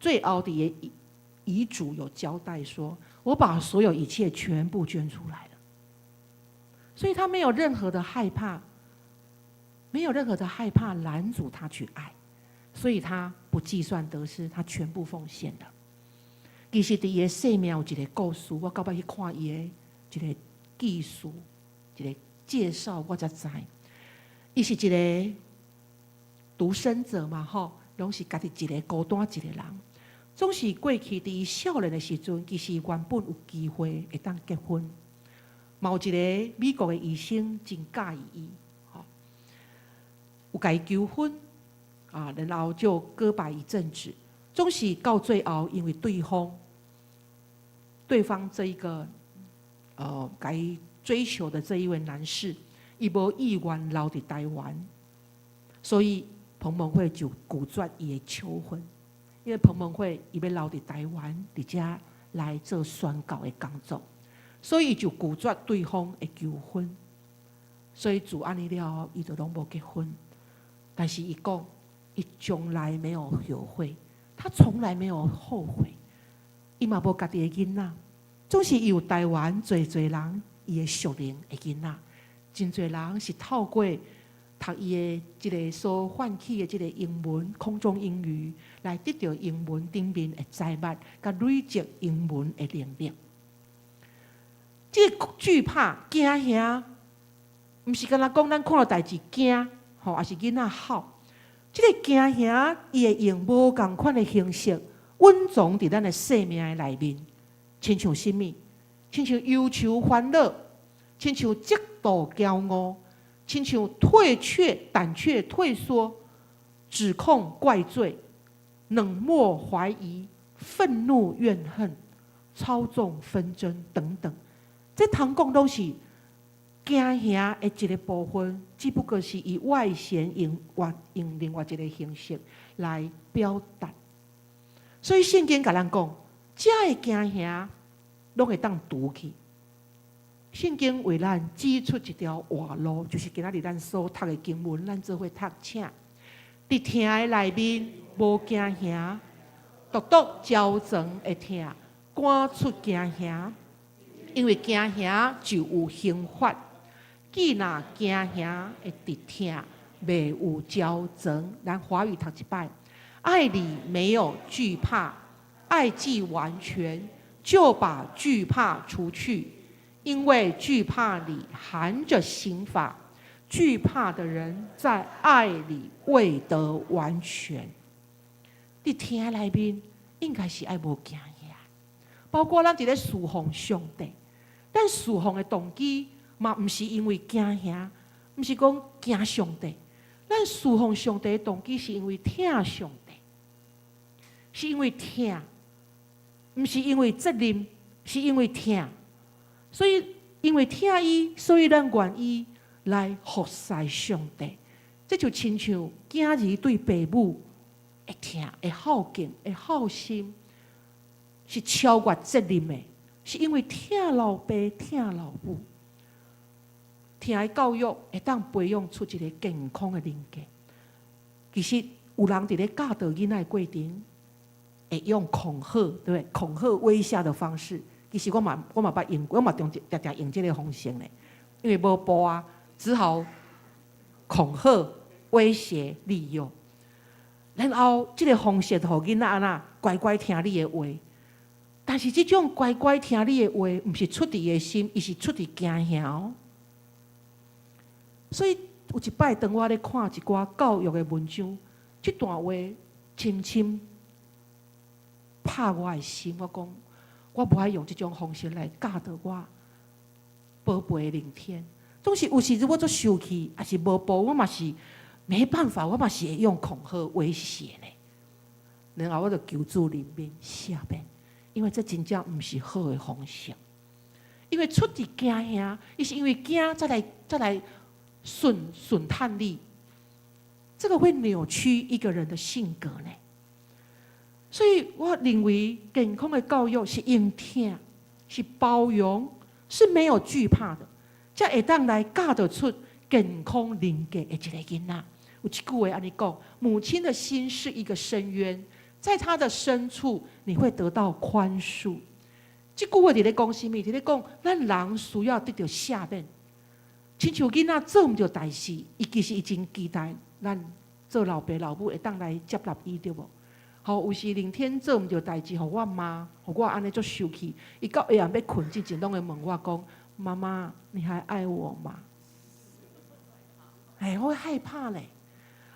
最後佇伊的遺囑有交代說，我把所有一切全部捐出來了，所以他沒有任何的害怕，沒有任何的害怕攔阻他去愛，所以他不計算得失，他全部奉獻了。其實，佇伊的生命有一個故事，我到尾去看伊的一個記述，一個介紹，我才知，伊是一個獨身者嘛，吼，攏是家己一個孤單一個人。總是過去佇伊少年的時陣，其實原本有機會會當結婚，嘛有一個美國的醫生真佮意伊，吼，有共伊求婚，啊，然後就告白一陣子。總是到最後，因為對方這一個，共伊追求的這一位男士，伊無意願留佇台灣，所以彭蒙惠就拒絕伊的求婚。因為彭蒙惠伊欲留佇台灣，佇遮來做宣教的工作，所以就拒絕對方的求婚。所以自按呢了後，伊就攏無結婚。但是伊講，伊從來沒有後悔，他從來沒有後悔。伊嘛無家己的囡仔，總是有台灣濟濟人伊的屬靈的囡仔，真濟人是透過讀伊的這个所喚起的這个英文空中英語，來得著英文頂面的財物，佮累積英文的能力。這个懼怕、驚嚇，毋是干焦講咱看著代誌驚，吼，抑是囡仔吼。這个驚嚇，伊會用無仝款的形式隱藏佇咱的生命的內面，親像啥物？親像憂愁煩惱，親像嫉妒驕傲。親像退卻、膽怯、退縮、指控、怪罪、冷漠、懷疑、憤怒、怨恨、操縱紛爭等等，這通講攏是驚嚇的一个部分，只不過是以外顯用外用另外一个形式來表達。所以聖經共咱講，這个驚嚇攏會當除去。聖經為咱指出一條活路，就是今仔日咱所讀的經文，咱做伙讀，請佇疼的內面無驚嚇，獨獨焦腸的疼，趕出驚嚇，因為驚嚇就有刑罰。既若驚嚇會佇疼，袂有焦腸。咱華語讀一擺，愛裡沒有懼怕，愛既完全，就把懼怕除去。因為懼怕裡含著刑罰，懼怕的人在愛裡未得完全。佇疼內面應該是愛無驚嚇，包括咱佇咧事奉上帝，咱事奉的動機嘛，毋是因為驚嚇，毋是講驚上帝。咱事奉上帝的動機是因為疼上帝，是因為疼，毋是因為責任，是因為疼。所以因為疼伊，所以咱願意來服侍上帝。這就親像囝兒對爸母會疼、會孝敬、會孝心，是超越責任的，是因為疼老爸、疼老母。疼的教育會當培養出一个健康的人格。其實有人佇咧教導囡仔的過程，會用恐嚇，對不對？恐嚇威嚇的方式。其實我嘛捌用，我嘛常常常用這个方式呢，因為無步啊，只好恐嚇、威脅、利誘。然後這个方式，予囡仔按怎乖乖聽你的話。但是這種乖乖聽你的話，毋是出佇伊的心，伊是出佇驚嚇哦。所以有一擺，當我咧看一寡教育的文章，這段話深深拍我的心。我講，我無愛用這種方式來教導我寶貝的靈天。總是有時陣我足生氣，抑是無步，我嘛是沒辦法，我嘛是會用恐嚇威脅呢。然後我就求主憐憫赦免，因為這真正毋是好的方式。因為出佇驚嚇，伊是因為驚才來順探你，這個會扭曲一個人的性格呢。所以我認為健康的教育是用疼，是包容，是沒有懼怕的，才會當來教導出健康人格的一个囡仔。有一句話按呢講：母親的心是一個深淵，在她的深處，你會得到寬恕。這句話佇咧講啥物？佇咧講，咱人需要得著赦免。親像囡仔做毋著代誌，伊其實伊真期待咱做老爸老母會當來接納伊，對無？吼，有時靈天做毋著代誌，予我罵，予我按呢足生氣。伊到下暗欲睏之前，攏會問我講：媽媽，你還愛我嗎？哎，我會害怕咧。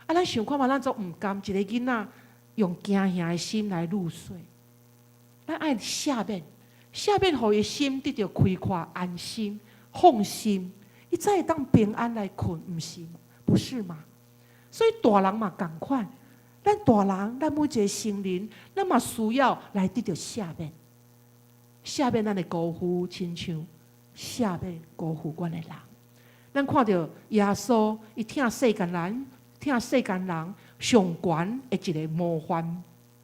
啊，咱想看覓，咱足毋甘一个囡仔用驚嚇的心來入睡。咱愛赦免，赦免，予伊心得著開闊、安心、放心，伊才會當平安來睏，毋是嗎？不是嗎？所以大人嘛仝款，咱大人，咱每一个成人，咱嘛需要來得著赦免，赦免咱的姑父，親像赦免辜負阮的人。咱看著耶穌，伊疼世間人，疼世間人上懸的一個模範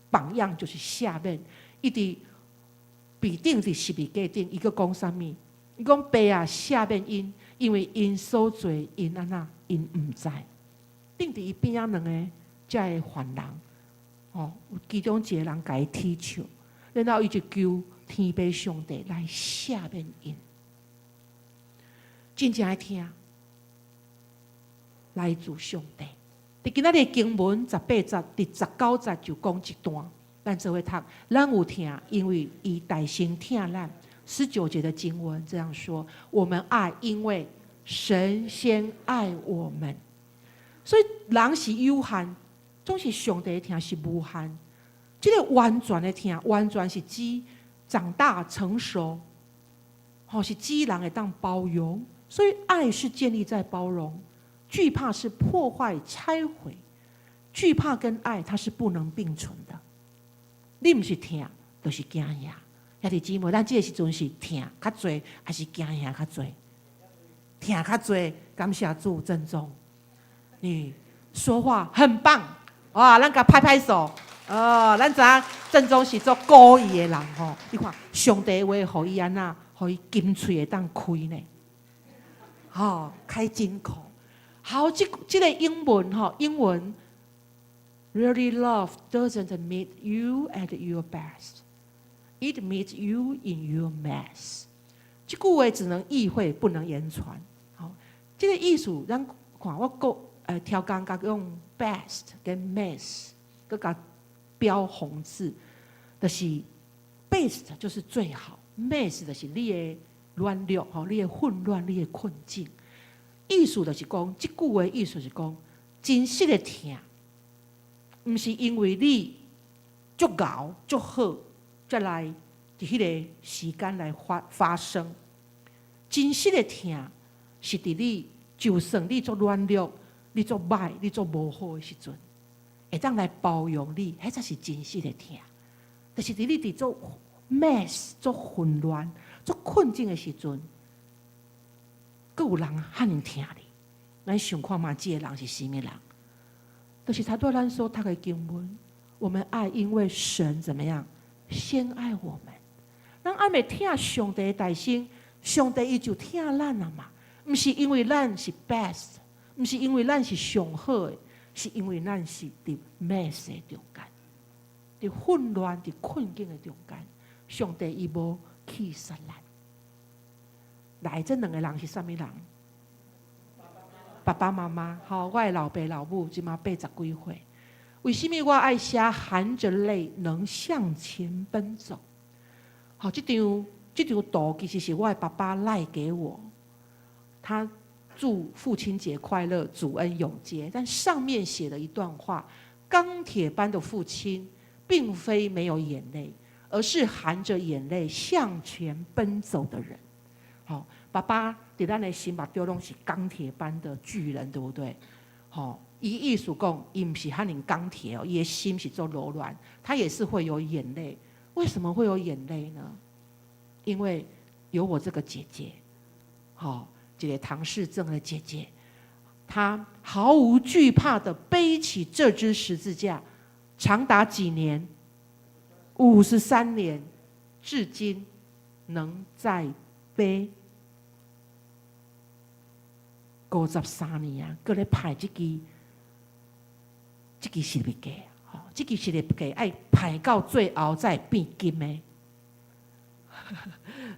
榜樣就是赦免。伊佇被釘佇十字架頂，伊閣講啥物？伊講爸啊，赦免𪜶，因為𪜶所做，𪜶按怎，𪜶毋知。釘佇伊邊仔兩个遮个犯人，哦，其中一個人共伊恥笑，然後伊就求天父上帝來赦免𪜶。真正的疼，來自上帝。佇今仔日經文18節，佇19節就講一段，咱做伙讀。咱有疼，因為伊代先疼咱。19節的經文這樣說：我們愛，因為神先愛我們。所以人是有限，總是上帝的疼是無限。這个完全的疼，完全是指長大成熟，吼是指人會當包容。所以愛是建立在包容，懼怕是破壞拆毀。懼怕跟愛它是不能並存的。你毋是疼，就是驚嚇。兄弟姊妹，咱這个時陣是疼較濟，還是驚嚇較濟？疼較濟，感謝主鄭重。你說話很棒，哇！咱共拍拍手。哦，咱知影鄭宗是做故意的人吼。你看，上帝話予伊按怎，予伊金喙會當開呢？吼，開金口。好，這個英文吼，英文，Really love doesn't meet you at your best, it meets you in your mess。這句話只能意會，不能言傳。好，這個意思，咱看我閣超工共用 best 跟 mess，閣共標紅字，就是 best 就是最好，mess 就是你的軟弱，吼，你的混亂，你的困境。意思就是講，這句話意思是講，真實的疼，毋是因為你足𠢕足好，才來佇彼个時間來發生。真實的疼是佇你就算你足軟弱、你足䆀、你足無好的時陣，會當來包容你，彼才是真實的疼。就是佇你佇足 mess、足混亂、足困境的時陣，閣有人遐爾疼你。咱想看覓，這个人是啥物人？就是頭拄咱所讀的經文，我們愛，因為神怎麼樣，先愛我們。咱愛會疼上帝的代先，上帝伊就疼咱啊嘛。毋是因為咱是 best，毋是因為咱是上好的，是因為咱是佇 mess 的中間，佇混亂、佇困境的中間，上帝伊無棄殺咱。來，這兩个人是啥物人？爸爸媽媽，好，我的老爸老母這馬80幾歲。為什麼我愛寫含著淚能向前奔走？好，這張圖其實是我的爸爸賴給我，他祝父親節快樂，主恩永接。但上面寫了一段話：鋼鐵般的父親，並非沒有眼淚，而是含着眼淚向前奔走的人。好，爸爸佇咱的心目中攏是鋼鐵般的巨人，對不對？好，伊意思講，伊毋是遐爾鋼鐵哦，伊的心是足柔軟，他也是會有眼淚。為什麼會有眼淚呢？因為有我這個姐姐，好，這個唐氏症的姐姐，她毫無懼怕的背起這支十字架，長達幾年？53年，至今能再背。53年啊，閣咧排這支十字架，吼，這支十字架愛排到最後才會變金的。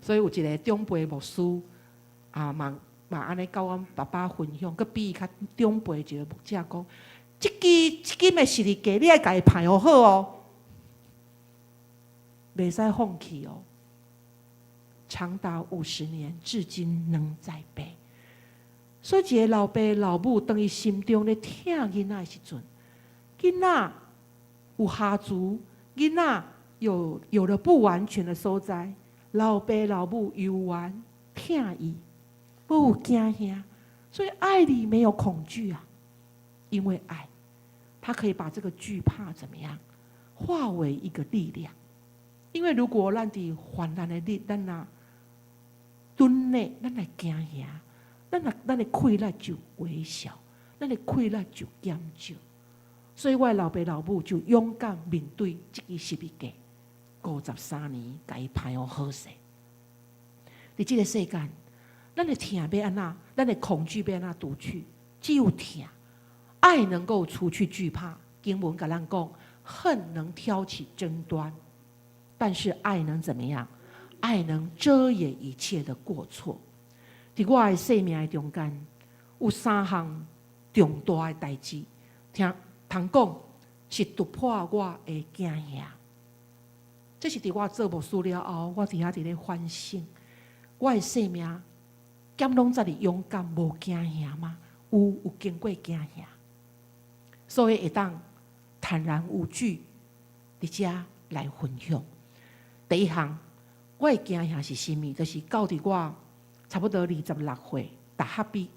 所以有一個長輩牧師啊，嘛嘛按呢佮阮爸爸分享，閣比伊較長輩一個牧者講，這支金的十字架，你愛共伊排好哦，袂使放棄哦。長達50年，至今仍在背。所以，一个老爸老母當伊心中咧疼囡仔的時陣，囡仔有瑕疵，囡仔有了不完全的所在，老爸老母猶原疼伊，無有驚嚇，所以愛裡沒有恐懼啊，因為愛，他可以把這個懼怕怎麼樣化為一個力量。因為如果咱佇患難的日，咱若蹲咧，咱來驚嚇，咱若咱的氣力就微小，咱的氣力就減少。所以我的老爸老母就勇敢面對這支十字架，53年，共伊攀予好勢。佇這个世間，咱的疼欲按怎，咱的恐懼欲按怎除去？只有疼，愛能夠除去懼怕。經文共咱講，恨能挑起爭端，但是愛能怎麼樣？愛能遮掩一切的過錯。佇我的生命的中間，有三項重大的代誌，聽通講是突破我的驚嚇。這是佇我做牧師了後，我佇遐佇咧反省，我的生命敢攏遮爾勇敢，無驚嚇嗎？有經過驚嚇，所以會當坦然無懼佇遮來分享。第一項，我的驚嚇是啥物？就是到佇我差不多26歲，大學畢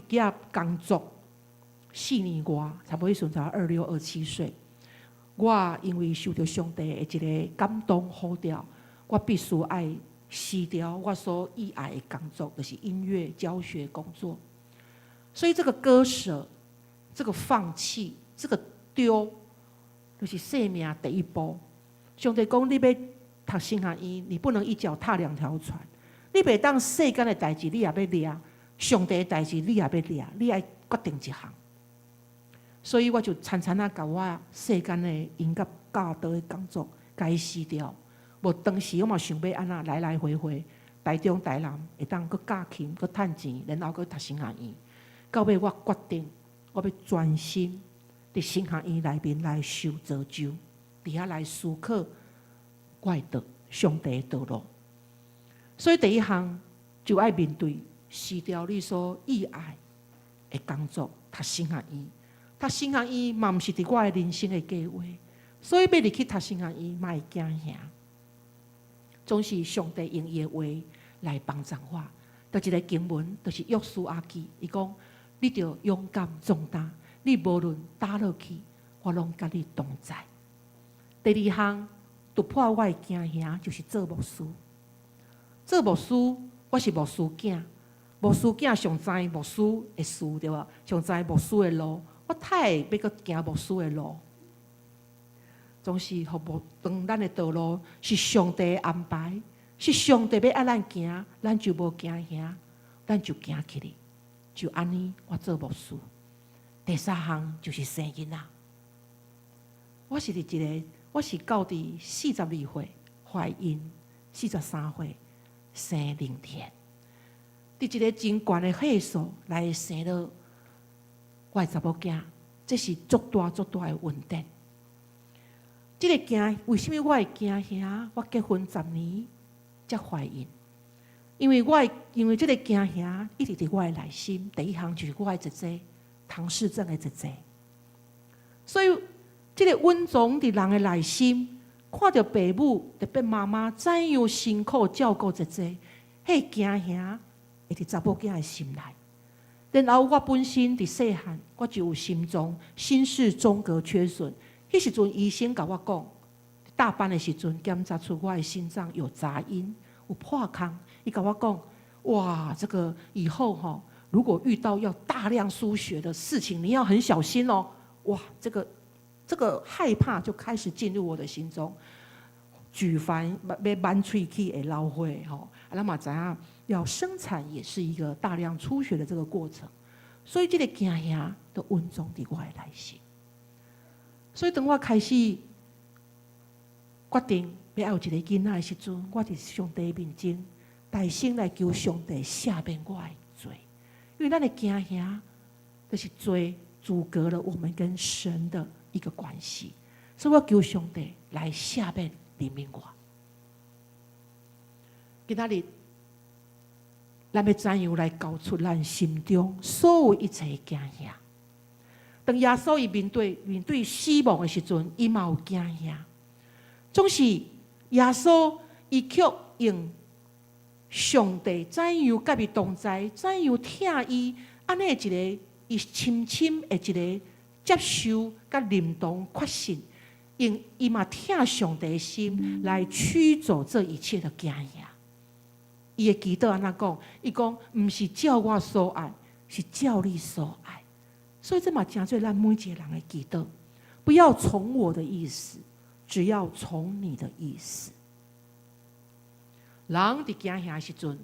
業工作4年外，差不多彼時陣才26、27歲。我因為受著上帝的一个感動呼召，我必須愛辭掉我所熱愛的工作，就是音樂教學工作。所以這個割捨、這個放棄、這個丟，就是生命第一步。上帝講：你欲讀神學院，你不能一腳踏兩條船。你袂當世間的代誌，你也欲掠；上帝的代誌，你也欲掠。你愛決定一項。所以我就田田仔共我世間的音樂教導的工作，共伊辭掉。無當時我嘛想欲按怎來來回回，台中、台南會當閣教琴、閣趁錢，然後閣讀神學院。到尾我決定，我欲專心佇神學院內面來受造就，佇遐來思考我的道，上帝的道路。所以第一項就愛面對辭掉你所熱愛的工作，讀神學院。讀神學院嘛毋是佇我的人生的計劃，所以欲入去讀神學院嘛會驚嚇。總是上帝用伊的話來幫助我。就一个經文，就是約書亞記，伊講：你著勇敢壯膽，你無論佗落去，我攏佮你同在。第二項突破我的驚嚇，就是做牧師。做牧師，我是牧師囝，牧師囝上知牧師的事對無？上知牧師的路，我太會欲閣行牧師的路。總是予牧當咱的道路是上帝的安排，是上帝欲愛咱行，咱就無驚嚇，咱就行起去。就按呢，我做牧師。第三項就是生囡仔。我是佇一個，我是到佇42歲懷孕，43歲生靈田。佇一個真懸的歲數來生了我的查某囝，這是足大足大的恩典。這個驚，為啥物我會驚嚇？我結婚10年才懷孕，因為這個驚嚇一直佇我的內心。第一項就是我的姐姐唐氏症的姐姐，所以這個隱藏佇人的內心，看著爸母特別媽媽怎樣辛苦照顧姐姐，彼個驚嚇會佇查某囝的心內。然後我本身佇細漢，我就有心臟心室中隔缺損。彼時陣醫生共我講，大班的時陣檢查出我的心臟有雜音，有破空。伊共我講，哇，這個以後吼，如果遇到要大量輸血的事情，你要很小心哦。哇，這個害怕就開始進入我的心中。舉凡欲挽喙齒會流血吼，啊，咱嘛知影要生產也是一個大量出血的這個過程，所以這個驚嚇都隱藏佇我的內心。所以當我開始決定欲愛有一个囡仔的時陣，我佇上帝面前大聲來求上帝赦免我的罪，因為咱的驚嚇就是罪阻隔了我們跟神的一個關係，所以我求上帝來赦免憐憫我。今仔日，咱欲怎樣來交出咱心中所有一切的驚嚇？當耶穌伊面對死亡的時陣，伊嘛有驚嚇。總是耶穌伊卻用上帝怎樣佮伊同在，怎樣疼伊，按呢一个伊深深的一个接受佮認同確信，用伊嘛疼上帝的心來驅走這一切的驚嚇。伊的祈禱按怎講？伊講毋是照我所愛，是照你所愛。所以這嘛成做咱每一个人的祈禱，不要從我的意思，只要從你的意思。人佇驚嚇的時陣，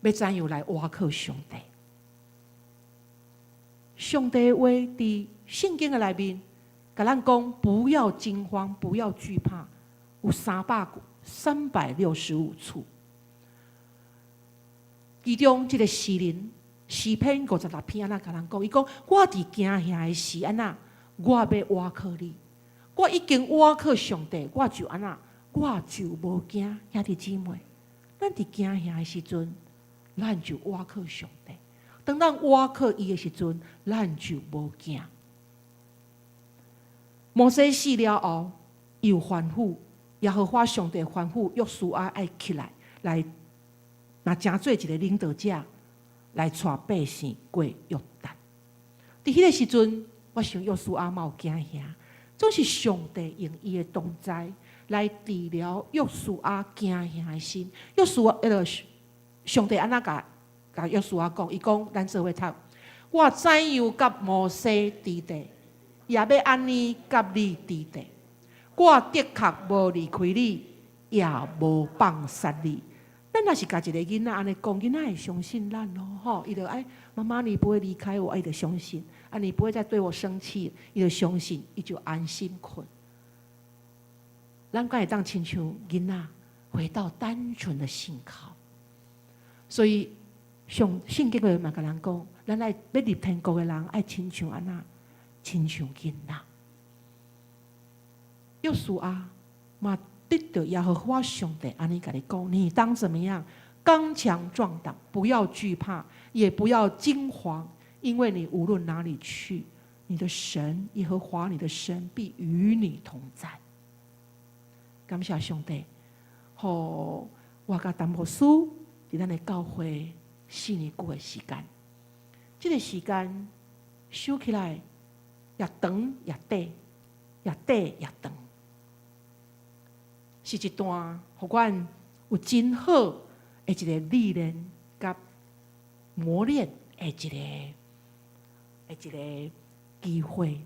欲怎樣來倚靠上帝？上帝話佇聖經的內面，共咱講不要驚慌，不要懼怕，有365處。其中這个詩人詩篇56篇按怎共咱講？伊講我佇驚嚇的時按怎，我欲倚靠你。我已經倚靠上帝，我就按怎，我就無驚。兄弟姊妹，咱佇驚嚇的時陣，咱就倚靠上帝。當咱倚靠伊的時陣，咱就無驚。摩西死了後，伊有吩咐耶和華上帝吩咐約書亞愛起來，來若成做一个領導者，來帶百姓過約旦。佇彼个時陣，我想約書亞嘛有驚嚇，總是上帝用伊的同在來治療約書亞驚嚇的心。約書亞，彼个上帝按怎共約書亞講？伊講，咱做伙讀，我怎樣佮摩西佇咧，也欲按呢佮你佇咧。我的確無離開你，也無放殺你。咱若是共一个囡仔按呢講，囡仔會相信咱咯，吼！伊就愛媽媽，你不會離開我，伊就相信。啊，你不會再對我生氣，伊就相信，伊就安心睏。咱敢會當親像囡仔，回到單純的信靠。所以上聖經內嘛共咱講，咱愛欲入天國的人，愛親像按怎，親像囡仔。約書亞嘛得著耶和華上帝按呢共伊講，你當怎麼樣？剛強壯膽，不要懼怕，也不要驚惶，因為你無論哪裡去，你的神耶和華你的神必與你同在。感謝上帝，予我佮陳牧師佇咱的教會4年久的時間，這个時間想起來也長也短，也短也長，是一段予阮有真好的一个歷練佮磨練的一个機會。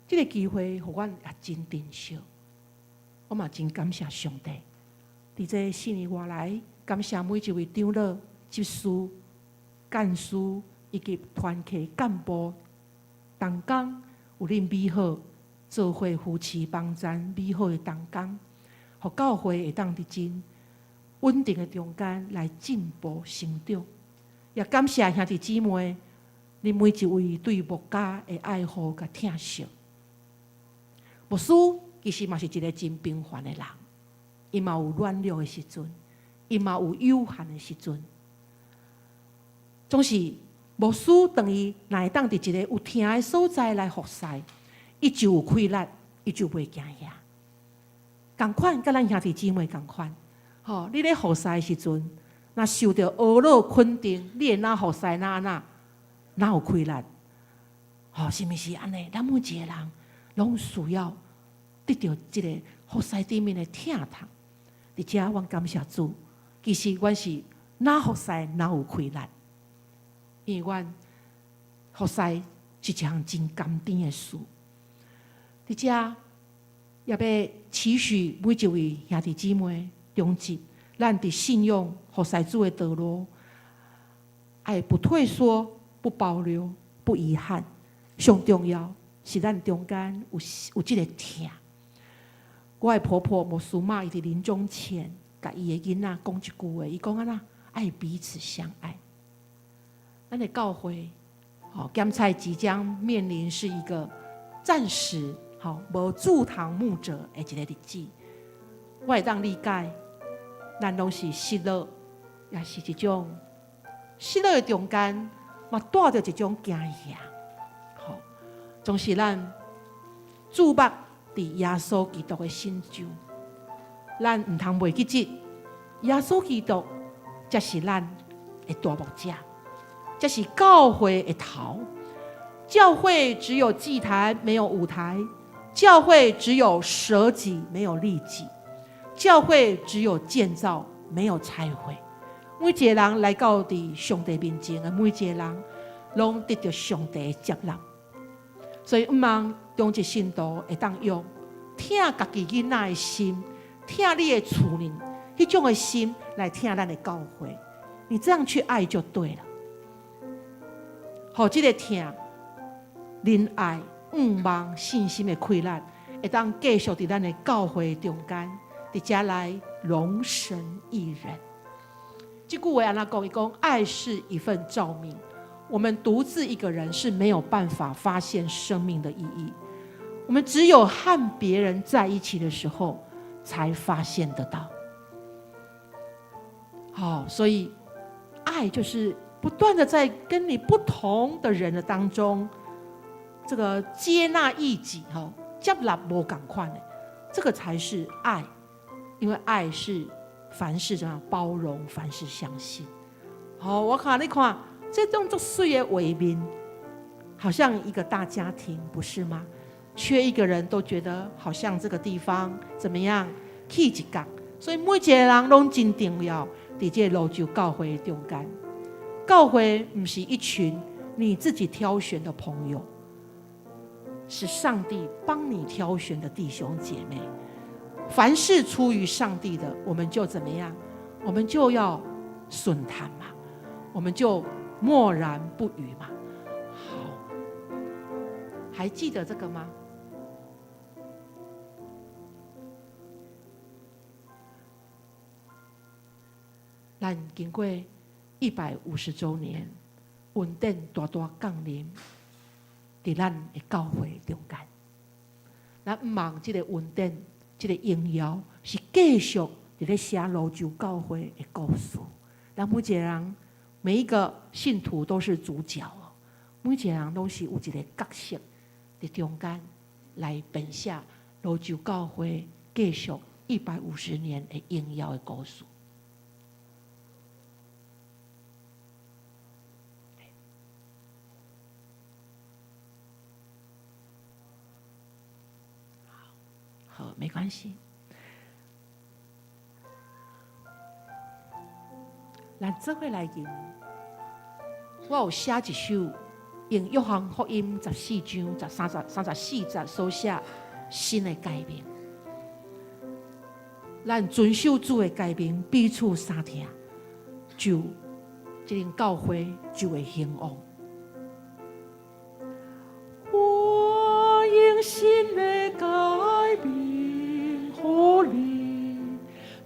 這个機會予阮也真珍惜，我嘛真感謝上帝。佇這4年外來，感謝每一位長老、執事、幹事以及團契幹部同工，有恁美好做伙扶持幫贊美好的同工，予教會會當佇真穩定的中間來進步成長。也感謝兄弟姊妹，恁每一位對牧家的愛護佮疼惜。牧師其實嘛是一个真平凡的人，伊嘛有軟弱的時陣，伊嘛有有限的時陣。總是牧師當伊若會當佇一个有疼的所在來服侍，伊就有氣力，伊就袂驚嚇。仝款，佮咱兄弟姊妹仝款，吼！你咧服侍的時陣，若受著呵咾肯定，你會哪服侍哪按怎，哪有氣力？吼，是毋是按呢？咱每一个人攏需要得著這个服侍頂面的疼痛。佇遮，阮感謝主，其實阮是哪服侍哪有氣力，因為阮服侍是一項真甘甜的事。佇遮也欲期許每一位兄弟姊妹長執，咱佇信仰服侍主的道路，愛不退縮、不保留、不遺憾。上重要是咱中間有這个疼。我的婆婆牧師媽，伊佇臨終前，共伊的囡仔講一句話，伊講按怎？愛彼此相愛。咱的教會，吼，鹹菜即將面臨是一個暫時吼無駐堂牧者的一个日子。我會當理解，咱攏是失落，也是一種失落的中間，嘛帶著一種驚嚇。吼，總是咱注目佇耶穌基督的身上，咱毋通袂記得，耶穌基督才是咱的大牧者，才是教會的頭。教會只有祭壇，沒有舞台；教會只有捨己，沒有利己；教會只有奉獻，沒有驕傲。教會只有建造，沒有拆毀。每一个人來到佇上帝面前的每一个人，攏得著上帝的接納。所以，毋望中一信徒會當用疼家己囡仔的心，疼你的厝裡彼種的心來疼咱的教會。你這樣去愛就對了。予這个疼、仁愛、向望、信心的氣力，會當繼續佇咱的教會中間，佇遮來榮神益人。這句話按怎講？伊講愛是一份召命。我們獨自一個人是沒有辦法發現生命的意義。我們只有和別人在一起的時候，才發現得到。好，所以愛就是不斷的在跟你不同的人的當中，這個接納異己，哈，接納無仝款的，這個才是愛。因為愛是凡事怎樣包容，凡事相信。好，我看你看。這種足媠的畫面，好像一個大家庭，不是嗎？缺一個人都覺得好像這個地方怎麼樣去一角，所以每一個人攏真重要。佇這個蘆洲教會中間，教會毋是一群你自己挑選的朋友，是上帝幫你挑選的弟兄姐妹。凡是出於上帝的，我們就怎麼樣？我們就要順他嘛，我們就默然不語嘛。好，還記得這個嗎？咱經過150週年，恩典大大降臨佇咱的教會中間。咱毋望這個恩典、這個榮耀是繼續佇咧寫蘆洲教會的故事。咱每一個人，每一個信徒都是主角哦。每一個人攏是有一個角色佇中間來編寫蘆洲教會繼續150年的榮耀的故事。好，沒關係。咱做伙來吟，我有寫一首用約翰福音14章13、34節所寫新的誡命。咱遵守主的誡命，彼此相疼，就這間教會就會興旺。我用新的誡命予恁，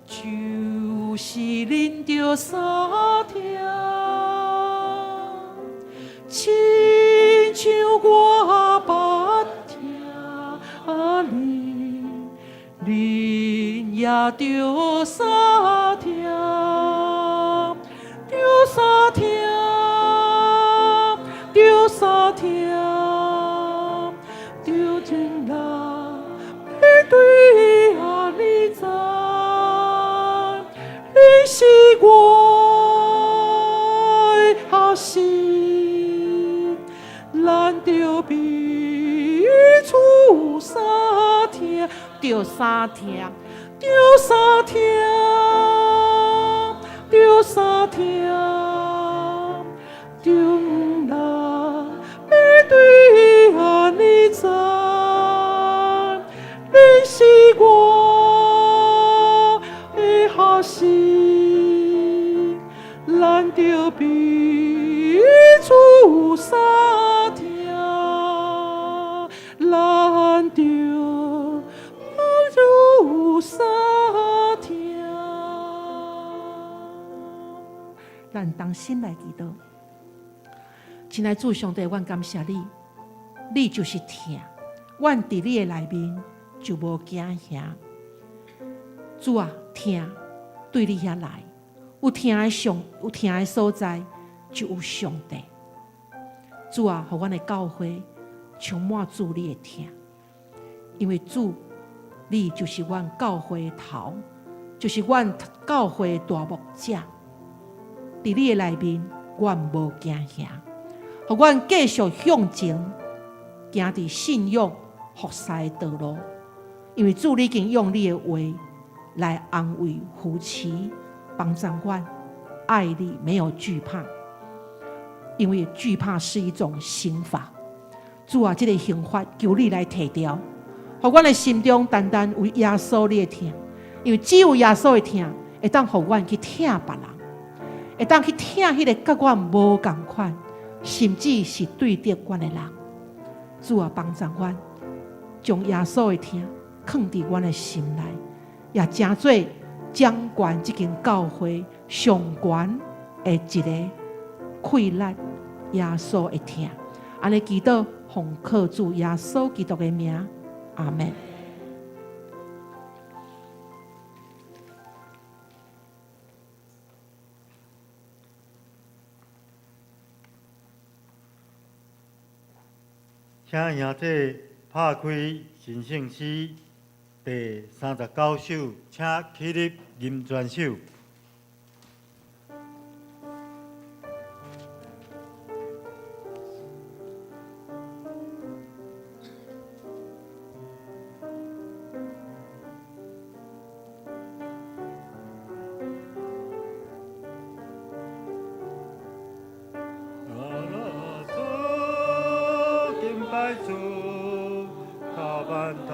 就是恁著相疼，親像我捌疼恁，恁也著相疼，著相疼，著相疼，著眾人欲對按呢知，恁是我的學生，咱著彼此相疼，著相疼，著相疼，著相疼，眾人欲對按呢知，恁是我的學生，咱著彼此相疼，咱著彼此相疼。咱同心來祈禱，親愛主上帝，阮感謝你，你就是疼，阮佇你的內面就無驚嚇。主啊，疼對你遐來，有疼的上，有疼的所在，就有上帝。主啊，予阮的教會充滿主你的疼，因為主，你就是阮教會的頭，就是阮教會的大牧者。佇你的內面，阮無驚嚇，予阮繼續向前行佇信仰服侍的道路。因為主你已經用你的話，來安慰、扶持、幫助阮。愛裡沒有懼怕，因為懼怕是一種刑罰。主啊，這个刑罰求你來提掉，予阮的心中單單有耶穌你的疼，因為只有耶穌的疼，會當予阮去疼別人，會當去疼彼个佮阮無仝款，甚至是對敵阮的人。主啊，幫助阮將耶穌的疼囥佇阮的心內，也成做掌權這間教會上懸的一个氣力，耶穌的疼。按呢祈禱，奉靠主耶穌基督的名，阿們。請兄弟拍開神聖詩第39首，請起立吟全首。敬拜主，靠萬代，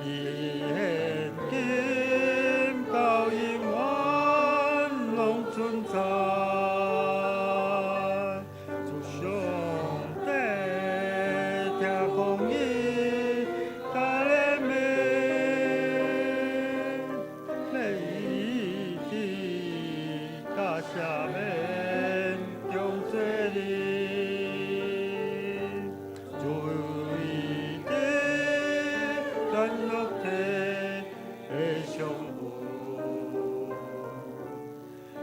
伊現今到永遠攏存在。主上帝聽講伊加憐憫，你伫加赦免眾罪人。主伊伫全肉體的上有，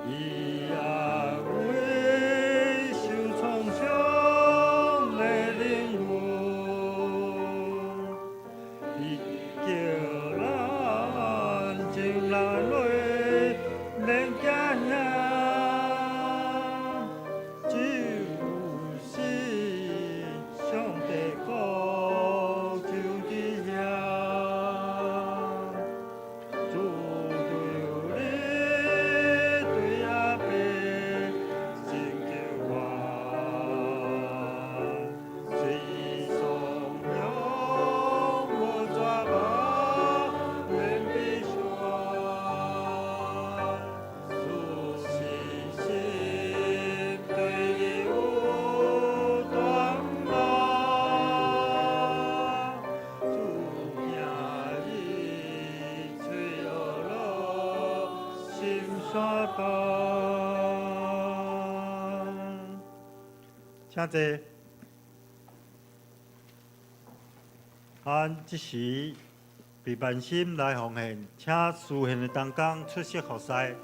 伊安慰受創傷的靈魂，伊叫咱將眼淚免驚嚇，就是上帝國就佇遐。主對你對阿爸拯救我，雖喪勇無絕望，免悲傷。主信心對你有盼望，主聽伊喙學落心山東。請坐。按這時被萬心來奉獻，請司獻的同工出席服侍。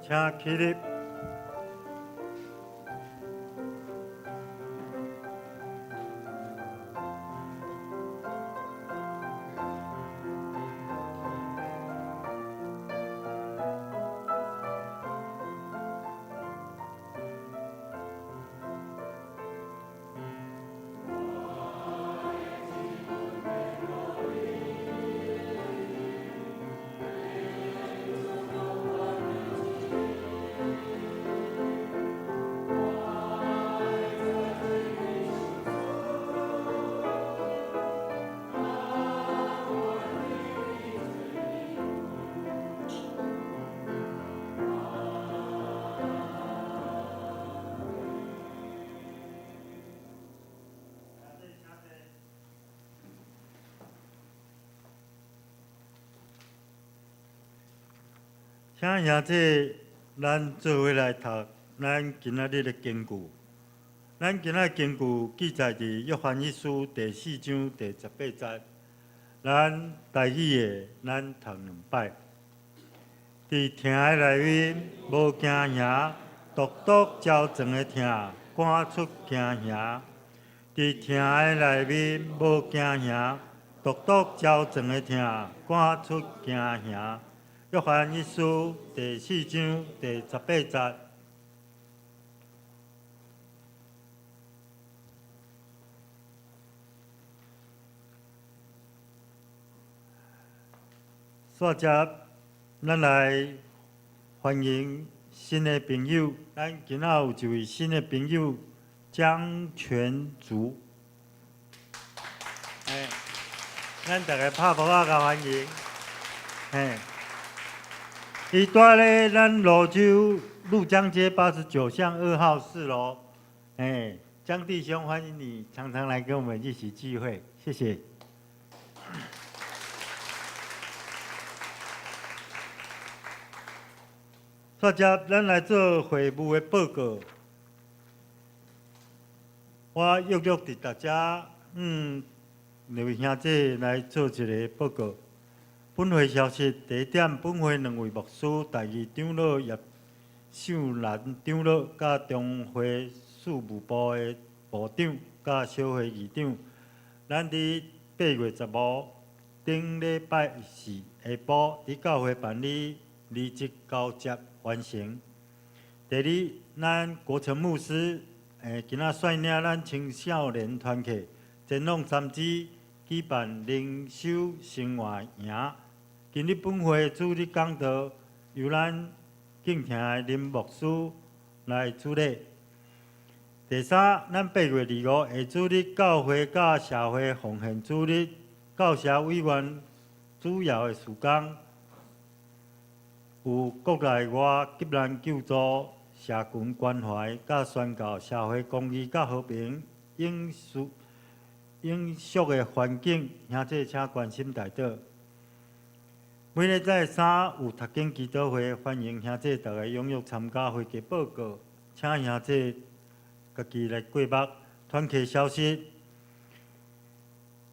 請起立。請兄弟，咱做伙來讀咱今仔日的經句。咱今仔日經句記載佇約翰一書第四章第十八節。咱台語的，咱讀兩擺。佇疼的內面無驚嚇，獨獨焦腸的疼，趕出驚嚇。佇疼的內面無驚嚇，獨獨焦腸的疼，趕出驚嚇。約翰一書第四章第十八節。煞接，咱來歡迎新的朋友。咱今仔有一位新的朋友，江全竹。欸，咱逐家拍噗仔共歡迎。嘿，伊蹛咧咱蘆洲鷺江街89巷2號4樓。欸，江弟兄，歡迎你常常來跟我們一起聚會，謝謝。煞接，咱來做會務的報告。我約略佇大家，兩位兄弟來做一个報告。本會消息，第一點，本會兩位牧師，第二長老葉秀蘭長老，佮中會事務部的部長，佮小會議長，咱佇8月15頂禮拜四下晡，佇教會辦理離職交接完成。第二，咱國成牧師，今仔率領咱青少年團契前往三芝舉辦靈修生活營。今日本會主日講道由咱敬聽的林牧師來主禮。第三，咱8月25下主日教會佮社會奉獻主日，教社委員主要的事工有國內外急難救助、社群關懷、佮宣告社會公義佮和平、永續永續的環境，兄弟請關心代禱。每禮拜三有讀經祈禱會，歡迎兄弟逐家踴躍參加會議報告，請兄弟家己來過目。團契消息：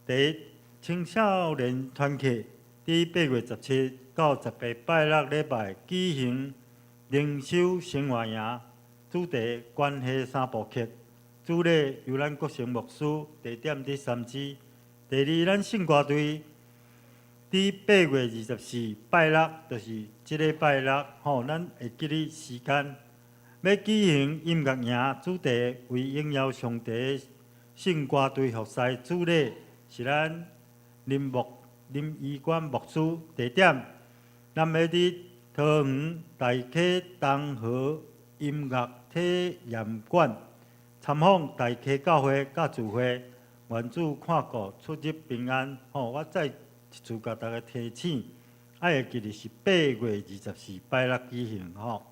第一，青少年團契佇8月17到18拜六禮拜舉行靈修生活營，主題關係三部曲，主禮由咱國成牧師，地點佇三芝。第二，咱聖歌隊佇8月24拜六，就是這禮拜六，吼，咱會記得時間，欲舉行音樂營，主題為榮耀上帝聖歌隊服侍，主禮是咱林牧林醫官牧師，地點咱欲佇桃園大溪東河音樂體驗館參訪大溪教會佮聚會，願主看顧出入平安。吼，我再一次共大家提醒，愛會記得是8月24拜六舉行吼。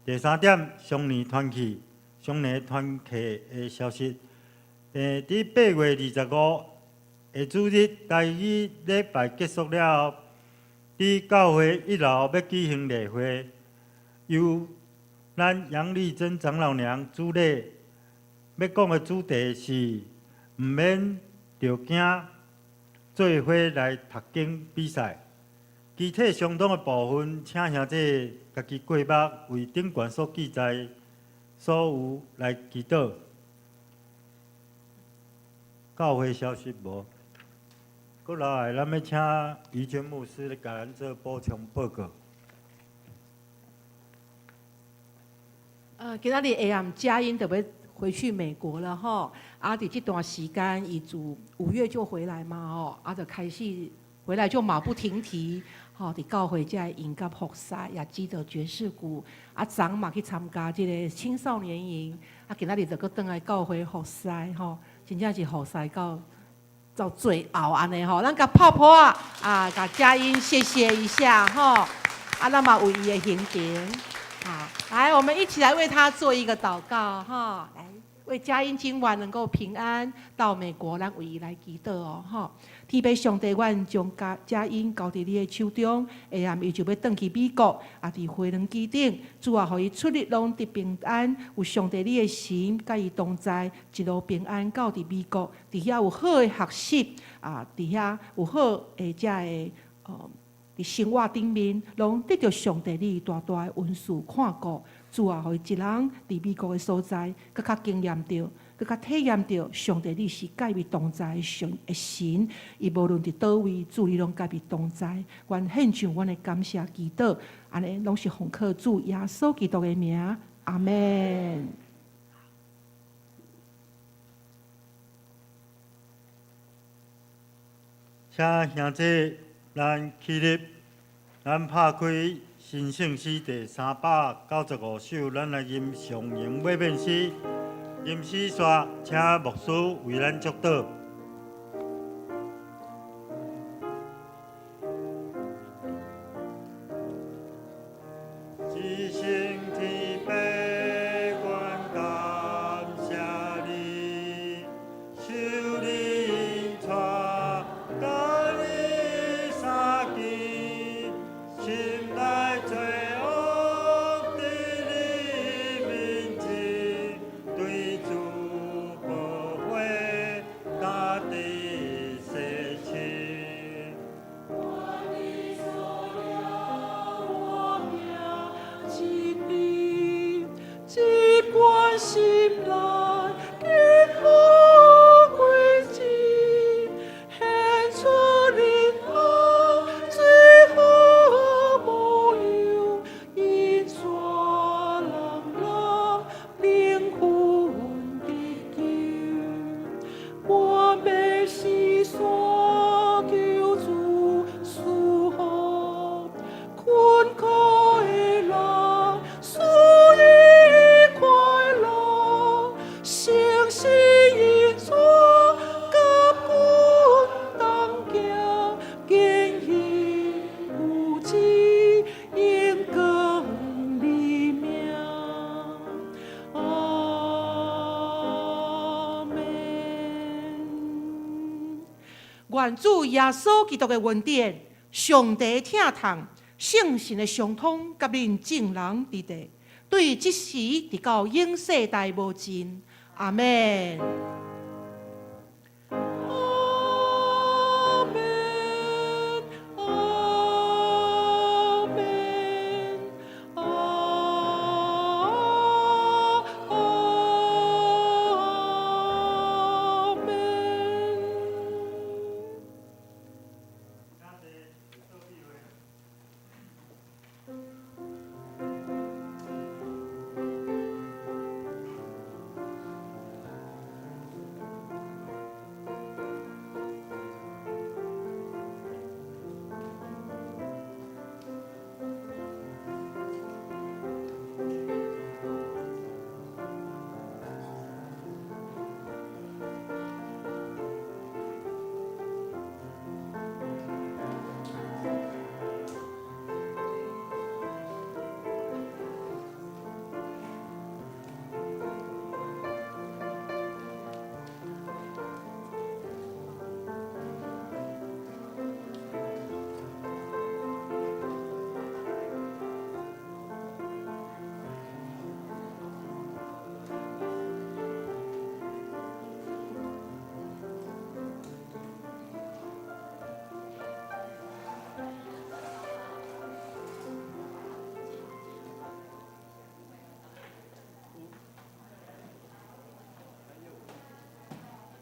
第三點，雙年團契、雙年團契的消息。佇8月25下主日台語禮拜結束了後，佇教會一樓欲舉行例會，由咱楊麗珍長老娘主禮，欲講的主題是毋免著驚，做伙來讀經比賽。具體相當的部分，請兄弟家己過目，為頂懸所記載所有來祈禱。教會消息無？閣落來，咱欲請余娟牧師來共咱做補充報告。今仔日下暗佳音就欲回去美國了吼，啊，佇這段時間，伊自5月就回來嘛吼，啊，就開始回來就馬不停蹄，吼，佇教會遮營佮服侍，也指導爵士鼓，啊，昨嘛去參加這个青少年營，啊，今仔日就閣轉來教會服侍吼，真正是服侍到最後按呢吼，咱共拍噗仔啊，共佳音謝謝一下吼，啊，咱嘛為伊的行程，啊，來，我們一起來為他做一個禱告哈，來。為佳音今晚能夠平安到美國，咱為伊來祈禱哦，吼！天父上帝，阮將佳佳音交佇你的手中，下暗伊就欲轉去美國，啊，佇飛輪機頂，主啊，予伊出入攏得平安，有上帝你的神佮伊同在，一路平安到佇美國，佇遐有好的學習，啊，佇遐有好的遮个，佇生活頂面，攏得著上帝你大大的恩賜看顧。主啊，予伊一人佇美國的所在，閣較經驗著，閣較體驗著上帝你是佮伊同在的上的神。伊無論佇佗位，主你攏佮伊同在。阮獻上阮的感謝祈禱，按呢攏是奉靠主耶穌基督的名，阿們。請兄弟，咱起立，咱拍開新聖詩第395首，咱來吟上榮尾面詩。吟詩煞，請牧師為咱祝禱。至聖天父，阮感謝你，受你引帶，佮你相見，心內罪惡佇你面前，對主寶血家己洗清。一關心內緊握規矩，顯出恁愛最好模樣，引帶人人靈魂得救。我欲四散求主賜福，困苦的人賜予快樂，誠實因主佮阮同行，堅毅有志，榮光你名。阿們。願主耶穌基督的恩典、上帝疼痛、聖神的相通，佮恁眾人佇地，對這時直到永世代無盡。阿們。